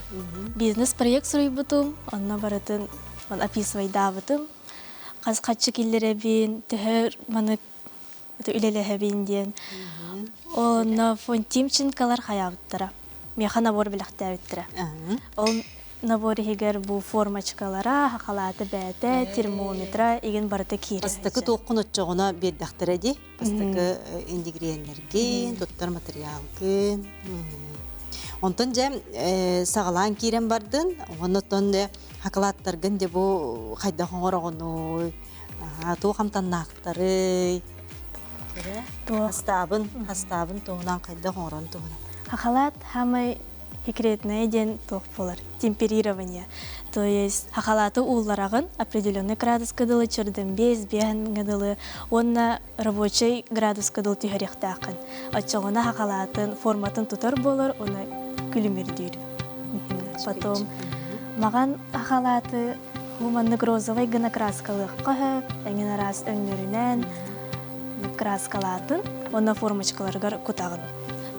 Бизнес-проект суруйбутум, онно барытын описывайдаабытым. Хас хаччы киллэрэбин, төһө маны үлэлэһэбин диэн. Онно Фонтимченколар хайаабыттара. Миэхэ набор бэлэхтээбиттэрэ. Ол набор иһигэр бу формочкалара, хахалааты бээтэ, термометра игин барыта киирэр. Бастакы туоххун оччоҕуна биэрдэхтэрэ дии. Бастакы ингредиеннэргин, туттар материалгын. Онтон дьэ саҕалаан киирэн бардын, оннотон дьэ хакылааттаргын дьэ бу хайдах оҥороҕунуй, туох амтаннаахтарый? Хастаабын, хастаабын туһунан хайдах оҥорон туһунан. Хахалаат хаамай секретное диэн туох буолар темперирование то есть хахалааты ууллараҕын определенный градуска дылы чырдын биэс биэһин дылы уонна рабочай градуска дылы түһэриэхтээххин оччоҕуна хахалаатын форматын тутар буолар уонна күлүмүрдүүр потом маҕан хахалааты маннык розовай гына краскалыахха сөп эҥин араас өҥнөрүнэн краскалаатын уонна формочкаларыгар кутаҕын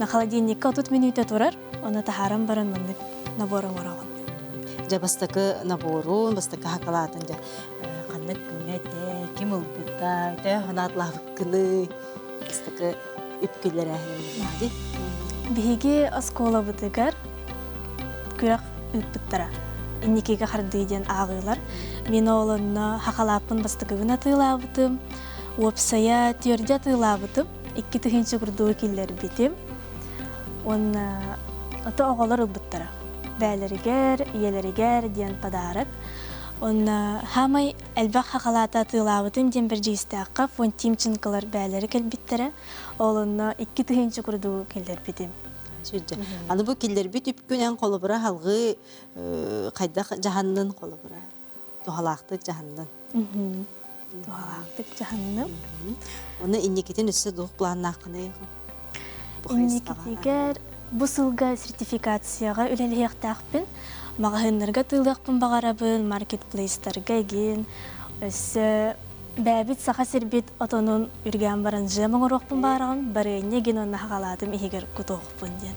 на холодильникка 30 мүнүүтэ турар, оны таһааран баран маннык набор оҥороҕун. Дьэ бастакы наборун, бастакы хакалаатын дьэ ханнык күҥҥэ этэ, ким ылбыта, этэ санаатылаабыккыный, бастакы үп киллэрээһинин дии. Биһиги оскуолабытыгар күрэх ыыппыттара. Инникигэ хардыы диэн ааҕыылар. Мин ол онно хахалааппын бастакыбын атыылаабытым. Уопсайа түөрдэ атыылаабытым. 2000 курдугу киллэрбитим. Уонна ото оҕолор ылбыттара. Бээлэригэр, ийэлэригэр диэн подарок. Онно хаамай элбэх хахалаата атыылаабытым диэн Бэрдьигэстээххэ фонд Тимченколар бээлэри кэлбиттэрэ. Ол онно 2000 курдугу киллэрбитим. Сүрдэ. Аны бу киллэрбит үпкүн эн холобура халгыы хайдах дьаһаннын холобура туһалаахтык дьаһаннын. Туһалаахтык дьаһанным. Оны инникитин өссө туох планнааххыный? Инникитигэр бу сылга сертификацияҕа үлэлэһиэхтээхпин. Маҕаһыыннарга тыылыахпын баҕарабын, маркетплейстарга игин. Өссө бэйэбит саха сирбит отонун үргээн баран жем оҥоруохпун баҕараҕын, барыанньа игин уонна хаҕалаатым иһигэр кутуохпун диэн.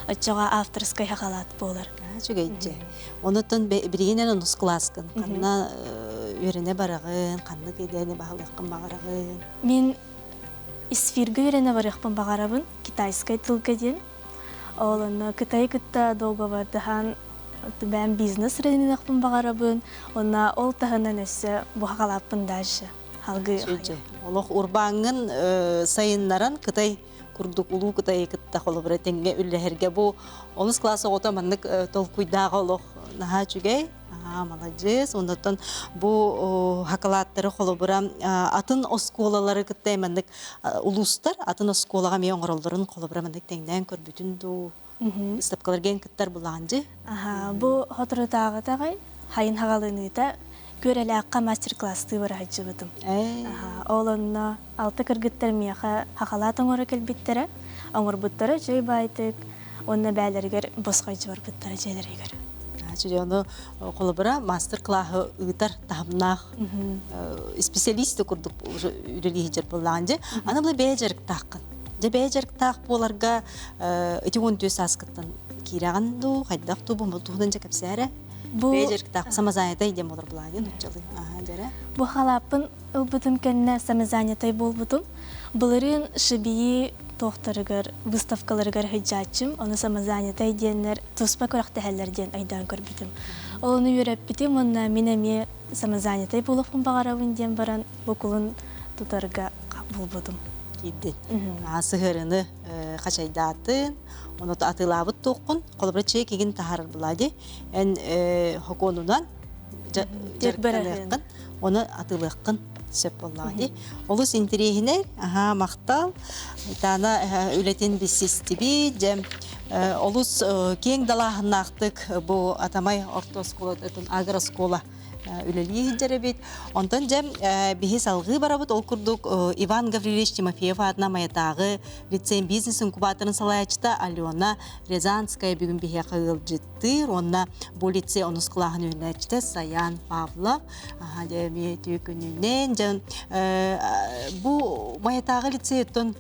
Оччоҕо авторскай хахалаат буолар. Үчүгэйдьэ. Онуттан билигин эн онус кылааскын. Ханна үөрэнэ бараҕын, ханнык идэни баһылыаххын баҕараҕын? Мин исфиргэ үөрэнэ барыахпын баҕарабын, китайскай тылга диэн. Ол онно Кытайы кытта договордаһан бэйэм бизнес рынынахпын баҕарабын. Онно ол таһынан өссө буһаҕалааппын дальше. Халгыы. Олох урбааҥҥын сайыннаран Кытай курдук улуу Кытайы кытта холобура тэҥҥэ үллэһэргэ бу онус класс оҕото маннык толкуйдааҕа олох наһаа үчүгэй. Аа, маладьыас. Оннуттан бу хакалааттары холобура атын оскуолалары кытта маннык улуустар атын оскуолаҕа эмиэ оҥороллорун холобура маннык тэҥнээн көрбүтүн дуу выставкаларга эн кыттар булаанжы. Аха, бу соторутааҕытаҕай хайын хаҕалыныыта Күөрэлээххэ мастер-класстыы бара сылдьыбытым. Ол онно алта кыргыттар миэхэ хахалаат оҥоро кэлбиттэрэ. Оҥорбуттара үчүгэй баайтык уонна бээлэригэр босхо барбыттара дьиэлэригэр. Чүдэ ону холобура мастер-классы ыытар таһымнаах специалист курдук үлэлии сылдьар буоллаҕын дьэ. Аны бу бэйэ дьарыктааххын. Дьэ бэйэ дьарыктаах буоларга ити 14 сааскыттан киирэҕин дуу, хайдах дуу, бу туһунан дьэ кэпсээрэ. Бу Бэйэ дьарыктаах самозанятай диэн буолар булаайын нуччалыы. Аха дьэрэ. Бу халааппын ылбытым кэннэ самозанятай буолбутум. Былырыын ШБИ туохтарыгар, выставкаларыгар сылдьааччым, ону самозанятай диэннэр туспа күрэхтэһэллэр диэн өйдөөн көрбүтүм. Ол ону үөрэппитим уонна мин эмиэ самозанятай буолуохпун баҕарабын диэн баран бу кулун тутарга булбутум. Киирдин. Сыһыарыны хачайдаатын, ону атыылаабыт туоххун, холобура чиэкигин таһаарар була ди. Эн хокуонунан дьарыктаныаххын, оны атыылыаххын сөп буоллаҕа дии. Олус интэриэһинэй, аһаа махтал. Итана үлэтин билсистибит, дьэ олус киэҥ далааһыннаахтык бу Атамай орто оскуолатын агрооскуола үлэлии сылдьар эбит. Онтон дьэ биһи салҕыы барабыт. Ол курдук Иван Гаврильевич Тимофеев аатынан Майатааҕы лицей бизнес-инкубаторын салайааччыта Алена Рязанская бүгүн биһиэхэ ыалдьыттыыр уонна бу лицей онус кылааһын үөрэнээччитэ Саян Павлов дьэ эмиэ үтүө күнүнэн дьэ бу Майатааҕы лицейттэн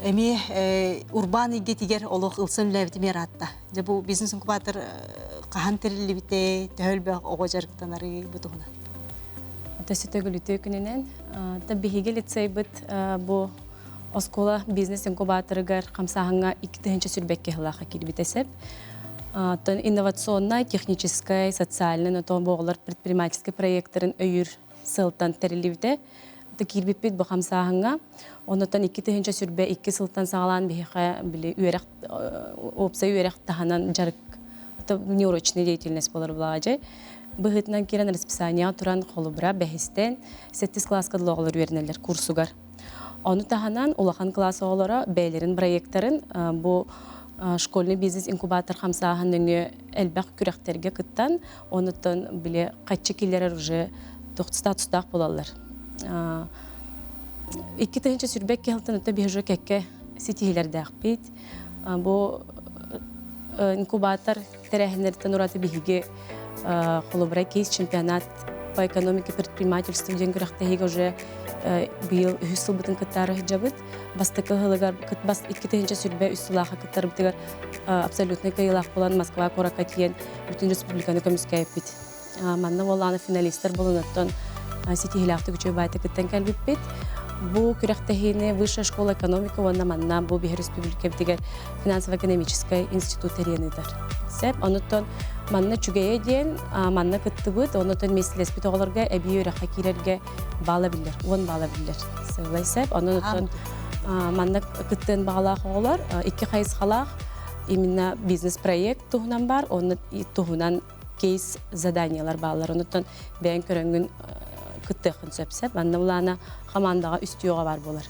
эмиэ урбаан эйгэтигэр олох ылсан үлээбит эмиэ ыраатта. Дьэ бу бизнес-инкубатор хаһан тэриллибитэ, төһө элбэх оҕо дьарыктанарый бу туһунан? Өссө төгүл үтүө күнүнэн. Биһиги лицейбит бу оскуола бизнес-инкубаторыгар хамсааһыҥҥа 2022 сыллаахха киирбитэ сөп. Оттон инновационнай, техническай, социальнай, но бу оҕолор предпринимательскай проекттарын өйүүр сыалтан тэриллибитэ. Киирбиппит бу хамсааһыҥҥа. Оннуттан 2022 сылтан саҕалаан биһиэхэ били үөрэх уопсай үөрэх таһынан дьарык внеурочная деятельность буолар булаҕа быһыытынан киирэн расписанияҕа туран холобура бэһистэн сэттис кылааска дылы оҕолор үөрэнэллэр курсугар. Ону таһынан улахан кылаас оҕолоро бэйэлэрин проекттарын бу школьный бизнес-инкубатор хамсааһын нөҥүө элбэх күрэхтэргэ кыттан, онуттан били хаччы киллэрэр уже статустаах буолаллар. 2022 сылтан өттө биһи уже кэккэ ситиһиилэрдээхпит. Бу инкубатор тэрээһиннэриттэн ураты биһиги холобура кейс чемпионат по экономике предпринимательства диэн күрэхтэһиигэ уже быйыл үһүс сылбытын кыттаары сылдьабыт. Бастакы сылыгар бас 2023 сыллаахха кыттарбытыгар абсолютнай кыайыылаах буолан Москва куоракка тиийэн бүтүн республиканы көмүскээбиппит. Манна буоллаҕына финалистар буолан оттон ситиһиилээхтик үчүгэй баайтык кыттан кэлбиппит. Бу күрэхтэһиини Высшая школа экономика уонна манна бу биһи республикабытыгар финансово-экономическай институт тэрийэн ыытар. Сеп, онуттан манна үчүгэйэ диэн манна кыттыбыт, онуттан миэстэлэспит оҕолорго эбии үөрэххэ киирэргэ баала биллэр, 10 баала биллэр. Сылай сеп, онуттан манна кыттыан баҕалаах оҕолор икки хайысхалаах именно бизнес-проект туһунан бар, онно туһунан кейс заданиялар бааллар. Онуттан бэйэҥ көрөҥҥүн кыттыаххын сөп сеп. Манна булаана хамаандаҕа үстүөҕэ бар буолар.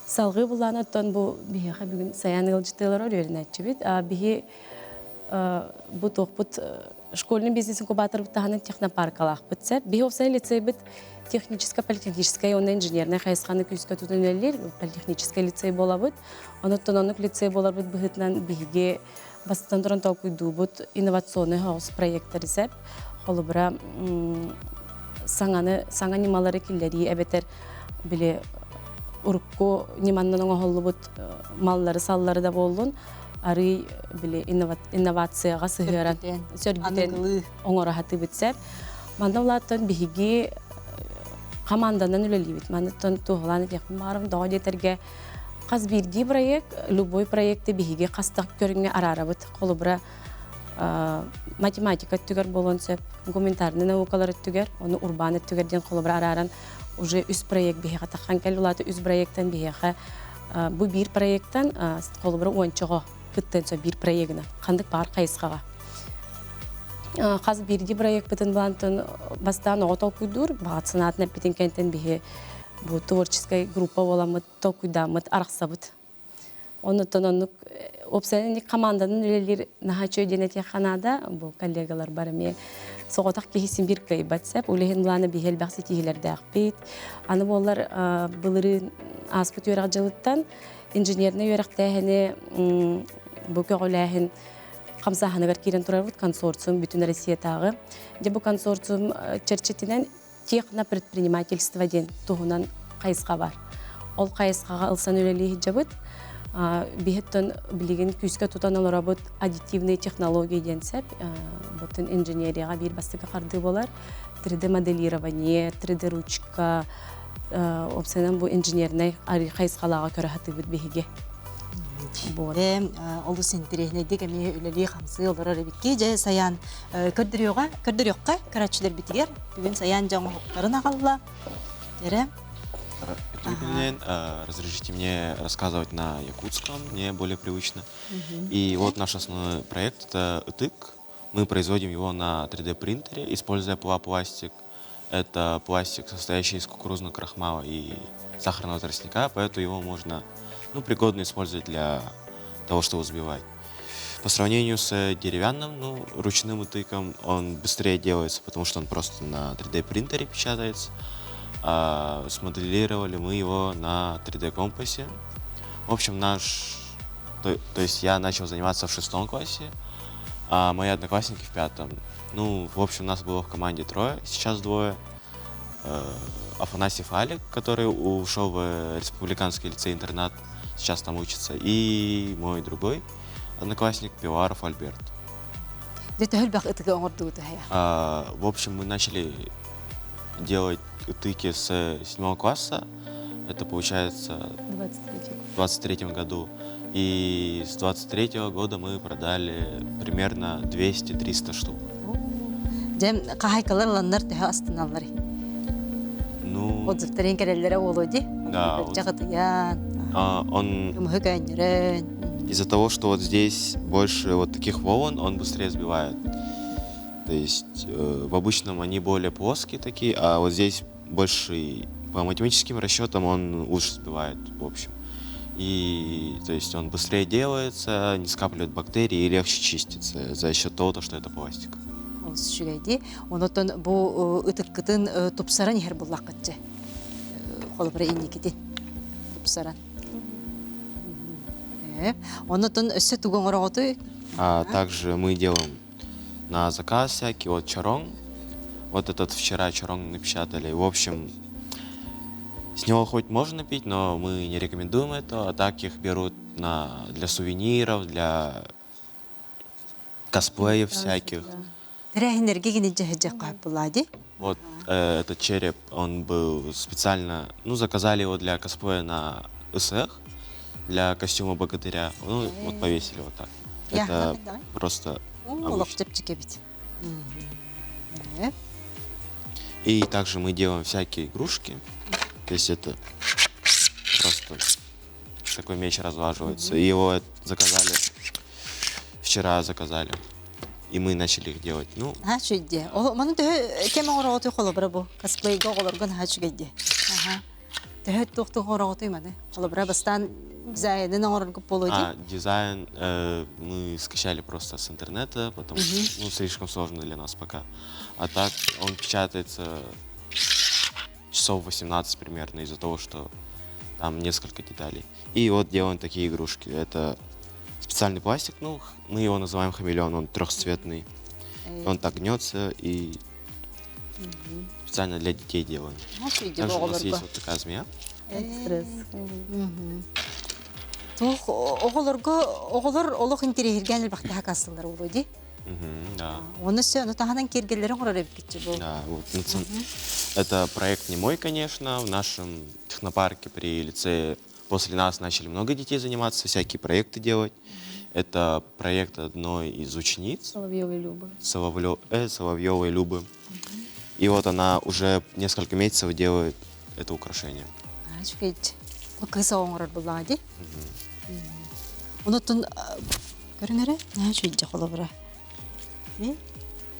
Салгыы булаана оттон бу биһиэхэ бүгүн Саян ыалдьытыылар үөрэнээччибит. Биһи бу туохпут школьный бизнес инкубаторбыт таһынан технопаркалаахпыт сеп. Биһи уопсай лицейбит техническо-политехническай уонна инженернай хайысханы күүскэ тутан үлэлиир политехническай лицей буолабыт. Онуттан оннук лицей буоларбыт быһыытынан биһиги бастатан туран толкуйдуубут инновационный соҕус проекттары сеп. Холобура, саҥаны, саҥа ньымалары киллэрии эбэтэр били урукку ньыманнан оҥоһуллубут маллары-саллары да буоллун, арый били инновацияҕа сыһыаран сөргүтэн оҥоро сатыыбыт сеп. Манна улааттан биһиги команданан үлэлиибит. Манныттан туоһулаан этиэхпин баҕарабын, тоҕо диэтэргэ Хас биирдии проект, любой проекты биһиги хастах көрүҥҥэ араарабыт. Холобура, математика өттүгэр буолуон сөп, гуманитарнай наукалар өттүгэр, ону урбаан өттүгэр диэн холобура арааран уже үс проект биһиэхэ таххан кэлли улаата үс проектан биһиэхэ бу биир проектан холобура уончаҕа кыттыан сөп биир проегынан ханнык баар хайысхаҕа. Хас биирдии проекпытын былаантан бастаан оҕо толкуйдуур, баҕат санаатын эппитин кэнтэн биһи бу творческай группа буоламмыт толкуйдааммыт арахсабыт. Оннуттан оннук уопсайынан команданан үлэлиир наһаа үчүгэй диэн этиэххэ наада. Бу коллегаларбар эмиэ соҕотох киһи син биир кыайбат сөп. Үлэһин былаана биһи элбэх ситиһиилэрдээхпит. Аны буоллар былырыын ааспыт үөрэх дьылыттан инженернэй үөрэхтээһини бу көҕүлээһин хамсааһыныгар киирэн турарбыт консорциум бүтүн Россиятааҕы. Дьэ бу консорциум чэрчитинэн технопредпринимательство диэн туһунан хайысха бар. Ол хайысхаҕа ылсан үлэлии сылдьабыт. Биһиттэн билигин күүскэ тутан олоробут аддитивные технологии диэн сөп. Бутун инженерияҕа биир бастакы хардыы буолар. 3D-моделирование, 3D-ручка, уопсайынан бу инженернэй хайысхалааҕа көрө сатыыбыт биһиги. Олус интэриэһинэйдик эмиэ үлэлии-хамсыы олорор эбикки. Дьэ, Саян, көрдөрүөҕэ, көрдөрүөххэ көрөөччүлэрбитигэр бүгүн Саян дьон оҥоһуктарын аҕалла. Эрэ. Күнүнэн разрешите мне рассказывать на якутском, мне более привычно. И вот наш основной проект – это ытык. Мы производим его на 3D принтере, используя пластик. Это пластик, состоящий из кукурузного крахмала и сахарного тростника, поэтому его можно, ну, пригодно использовать для того, чтобы взбивать. По сравнению с деревянным, ну, ручным утыком, он быстрее делается, потому что он просто на 3D принтере печатается. А смоделировали мы его на 3D компасе. В общем, наш, то есть я начал заниматься в шестом классе, а мои одноклассники в пятом. Ну, в общем, нас было в команде трое, сейчас двое. Афанасьев Алик, который ушел в республиканский лицей-интернат, сейчас там учится, и мой другой одноклассник Пиваров Альберт. В общем, мы начали делать тыки с седьмого класса. Это получается в 23 году. И с 23 года мы продали примерно 200-300 штук. Дьэ, хаһаайкалар ыланнар төһө астыналлар? Ну, Отзывтарын кэлэллэрэ буолуо дии. Да. Чаҕытыйан, Он ымыһы көөнньөрөн. Из-за того, что вот здесь больше вот таких волн, он быстрее сбивает. То есть в обычном они более плоские такие, а вот здесь больше по математическим расчетам он лучше сбивает, в общем. И то есть он быстрее делается, не скапливает бактерии и легче чистится за счет того, что это пластик. Олус үчүгэй дии. Онотон бу ытыккытын тупсаран иһэр буллаххытчы. Холобура инникитин тупсаран. Онотон өссө тугу оҥороҕутуй? А также мы делаем на заказ всякие, вот чороҥ. Вот этот вчера чороҥ напечатали. В общем, с него хоть можно пить, но мы не рекомендуем это. А так их берут для сувениров, для косплеев всяких. Тэрээһиннэргэ кини дьэһэдьэххэ хаппылаа Вот этот череп, он был специально, ну, заказали его для косплея на СХ, для костюма богатыря. Ну, вот повесили вот так. Это просто Олох чэпчэки эбит. И также мы делаем всякие игрушки. То есть это просто такой меч разлаживается. И его заказали, вчера заказали. И мы начали их делать. Ну, Наһаа үчүгэй. Маны төһө кэм оҥороҕутуй холобура бу? Косплейга оҕолорго наһаа үчүгэй дии. Аха. Төһө туох-туох оҥороҕутуй маны? Холобура бастаан дизайнын оҥорорго буолуо дии? А, дизайн мы скачали просто с интернета, потому что ну, слишком сложно для нас пока. А так он печатается часов 18 примерно из-за того, что там несколько деталей. И вот делаем такие игрушки. Это специальный пластик, ну, мы его называем хамелеон, он трехцветный. Он так гнется и специально для детей делаем. Также у нас есть вот такая змея. Стресс. Туох оҕолорго оҕолор олох интэриэһиргээн элбэхтэ хакассыллар буолуо дии. Да. Оны все, ну таһынан киэргэллэрин оҥорор эбиккитчи бу. Да, вот это проект не мой, конечно. В нашем технопарке при лицее после нас начали много детей заниматься, всякие проекты делать. Это проект одной из учениц. Соловьевой Любы. Соловьевой Любы. И вот она уже несколько месяцев делает это украшение. Үчүгэй. Кыыс оҥорор буоллаҕа дии. Онутун көрүҥ эрэ, үчүгэй холобура.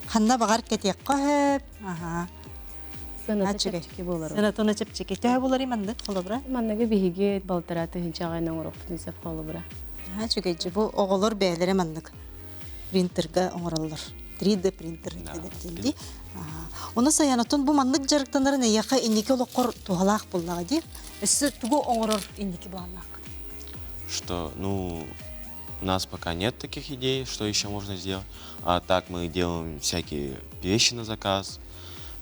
Ханна баҕар кэтиэххэ сөп. Аха. Сыаната чэпчэки буолар. Сыаната чэпчэки. Төһө буоларый маннык холобура? Манныгы биһиги балтараа тыһыынчаҕа оҥоруохпутун сөп холобура. Үчүгэй бу оҕолор бэйэлэрэ маннык принтерга оҥороллор. 3D принтер дии. Оны сайанатын бу маннык дьарыктанарын эйиэхэ инники олоххор туһалаах буоллаҕа дии. Өссө тугу оҥорор инники былааннаах? Что, ну, у нас пока нет таких идей, что еще можно сделать. А так мы делаем всякие вещи на заказ.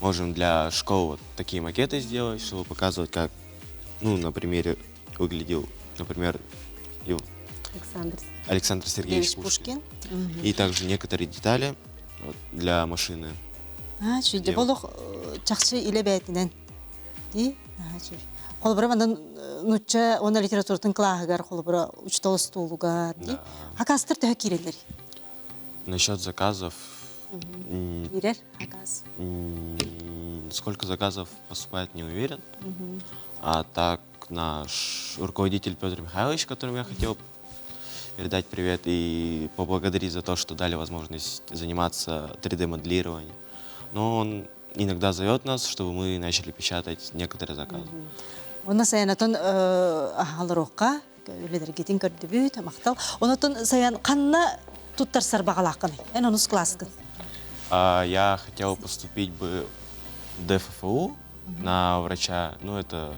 Можем для школ вот такие макеты сделать, чтобы показывать, как, ну, на примере выглядел, например, его Александр Александр Сергеевич Пушкин. Пушкин. И также некоторые детали вот, для машины. А, чүйдэ болох чахчы илэ бээтинэн. Ди? А, чүй. Холобура манан нучча уонна литературатын кылааһыгар холобура учутал остуолугар ди. Хакастар төһө киирэллэр? Насчет заказов. Киирэр хакас. Сколько заказов поступает, не уверен. А так наш руководитель Петр Михайлович, которому я хотел передать привет и поблагодарить за то, что дали возможность заниматься 3D-моделированием. Но он иногда зовет нас, чтобы мы начали печатать некоторые заказы. Онно сайанатын аһаларокка үлэлэргитин көрдүбүт, махтал. Онотон саян ханна туттарсар баҕалааххыный? Эн онус кылааскын. Я хотел поступить бы в ДФФУ на врача. Ну, это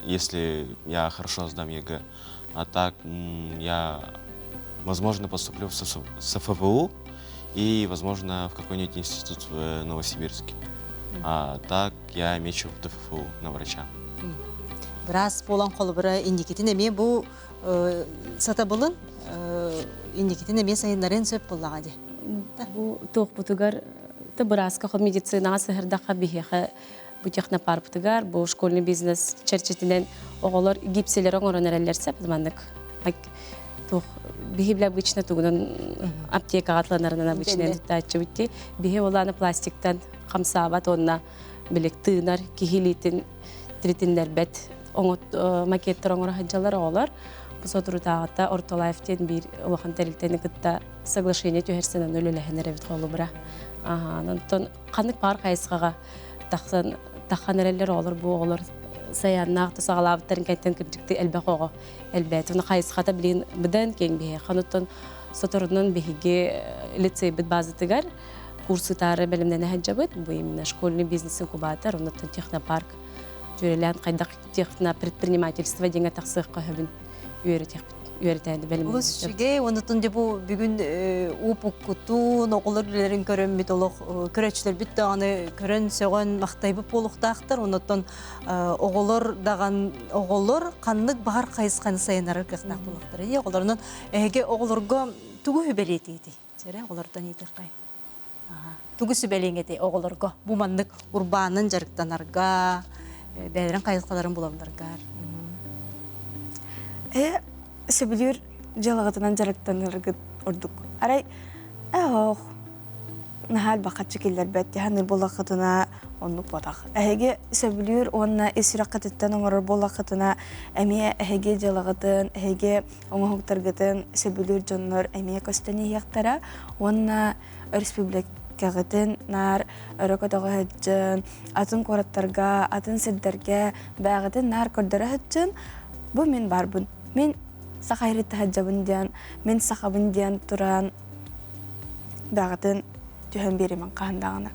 если я хорошо сдам ЕГЭ. А так я, возможно, поступлю в СФВУ и, возможно, в какой-нибудь институт в Новосибирске. А так я мечу в ДФФУ на врача. Быраас буолан холобура инникитин эмиэ бу сатабылын инникитин эмиэ сайыннарын сөп буоллаҕа дии. Бу туохпутугар та бырааска медицинаҕа сыһырдахха биһиэхэ бу технопаркпытыгар бу школьный бизнес чэрчитинэн оҕолор гипселер оҥорон эрэллэр сөп маннык туох биһи билэ обычно тугунан аптекаҕа атланарынан обычно туттааччыбыт дии биһи олааны пластиктан хамсаабат уонна билик тыынар киһи илиитин тиритиннэрбэт макеттар оҥоро сылдьаллар оҕолор бу соторутааҕыта Ортолайф диэн биир улахан тэрилтэни кытта соглашение түһэрсэн аны үлэлэһэн эрэбит холобура онтон ханнык баар хайысхаҕа тахсан таххан эрэллэр оҕолор бу оҕолор сайааннаах да саҕалаабыттарын кэнтэн кырдьыкты элбэх оҕо элбээтэ уна хайысхата билин быдан киэҥ биһиэхэ онуттан соторунан биһиги лицейбит базатыгар курсытаары бэлэмнэнэ сылдьабыт бу именно школьный бизнес инкубатор онуттан технопарк дьүөрэлээн хайдах техно предпринимательство диэҥэ тахсыахха сөбүн үөрэтиэхпит үөрэтээни бэлэмнэнэ Олус үчүгэй, онутун дьэ бу бүгүн уупуккутун, оҕолор үлэлэрин көрөммүт олох көрөөччүлэрбит даҕаны көрөн сөҕөн махтайбыт буолуохтаахтар. Онуттан оҕолор даҕан оҕолор ханнык баҕар хайысханы сайыннарар кыахтаах буолуохтара. Ии оҕолорунан эһиги оҕолорго тугу үбэлиэтиитий? Сэрэ оҕолортон иитиэххэй. Аха. Тугу сүбэлиэҥ этэй оҕолорго? Бу маннык урбаанын дьарыктанарга, бэйэлэрин хайысхаларын булалларгар. Э, сөбүлүүр дьыалаҕытынан дьарыктанаргыт ордук. Арай, ох, наһаа элбэххэ киллэрбэт тиһаныр буоллаххытына оннук буотах. Эһиги сөбүлүүр уонна ис сүрэххититтэн оҥорор буоллаххытына эмиэ эһиги дьыалаҕытын, эһиги оҥоһуктаргытын сөбүлүүр дьоннор эмиэ көстөн иһиэхтэрэ уонна өрөспүүбүлүкэҕитин наар өрө көтөҕө сылдьын, атын куораттарга, атын сирдэргэ бэйэҕитин наар көрдөрө сылдьын, бу мин баарбын, мин саха иһиттэ сылдьабын диэн, мин сахабын диэн туран бэйэҕитин түһэн биэримэҥ хаһан даҕаны.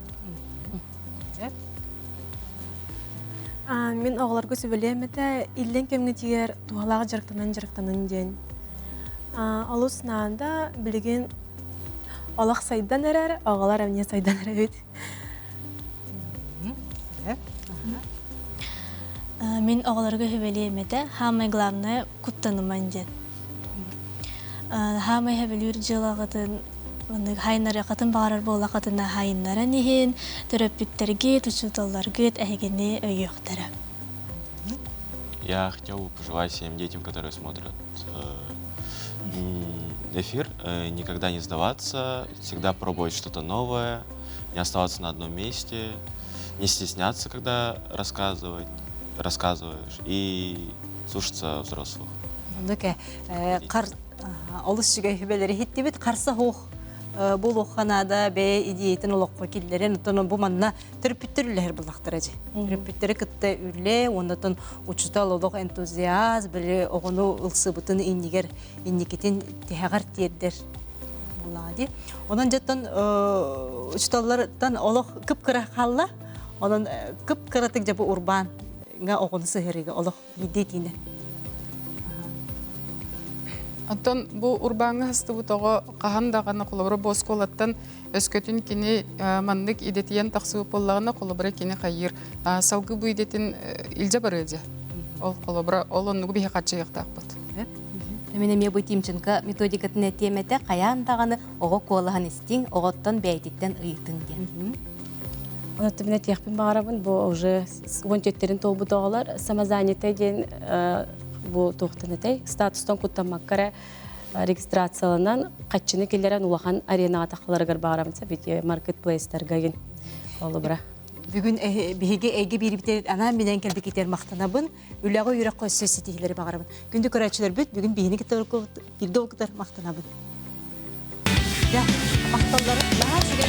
Мин оҕолорго сүбэлиэм этэ, иллэҥ кэмҥитигэр туһалаах дьарыктанан дьарыктанын диэн. Олус наада, билигин олох сайдан эрэр, оҕолор эмиэ сайдан эрэбит. Мин оҕолорго сүбэлиэм этэ, самое главное куттаныман диэн. Хаамай сөбүлүүр дьыалаҕытын маннык хайыннарыаххытын баҕарар буоллаххытына хайыннаран иһин, төрөппүттэргит, учууталларгыт эһигини өйүөхтэрэ. Я хотел бы пожелать всем детям, которые смотрят эфир, никогда не сдаваться, всегда пробовать что-то новое, не оставаться на одном месте, не стесняться, когда рассказывать, рассказываешь, и слушаться взрослых. Оннук хар олус үчүгэй сүбэлэри иһиттибит. Харса суох буолуохха наада бэйэ идеятын олоххо киллэрэн, оттон бу манна төрөппүттэр үлэһэр буллахтара дьи. Төрөппүттэри кытта үлэ, оннотон учутал олох энтузиаст, били оҕону ылсыбытын иннигэр инникитин тиһэҕэр тиэрдэр буоллаҕа дии. Онон дьоттон учуталлартан олох кып-кыра хаалла. Онон кып-кыратык дьэ бу урбаан оҕону сыһыарыыга олох биирдии тиинэ. Оттон бу урбааҥҥа хастыбыт оҕо хаһан даҕаны холобура бу оскуолаттан өскөтүн кини маннык идэтийэн тахсыбыт буоллаҕына холобура кини хайыыр салгыы бу идэтин илдьэ барыа дьэ. Ол холобура ол оннугу биһи хаччыйыахтаахпыт. Мин эмиэ бу Тимченко методикатын этиэм этэ, хайаан даҕаны оҕо куолаһын истиҥ, оҕоттон бэйэтиттэн ыйытыҥ диэн. Онон мин этиэхпин баҕарабын, бу уже уон түөттэрин туолбут оҕолор самозанятый диэн бу туохтан этэй статустан куттаммакка эрэ регистрацияланан хаччыны киллэрэн улахан аренаҕа тахаларыгар баҕарабын сабити маркетплейстарга гин олубура. Бүгүн биһиги эйгэ биирбитер анаан минэн кэлбикитер махтанабын, үлэҕэ үөрэххэ өссө ситиһилэри баҕарабын. Күндү көрөөччүлэрбит бүгүн биһини кытта бииргэ махтанабын. Махталлары наһаа үчүгэй.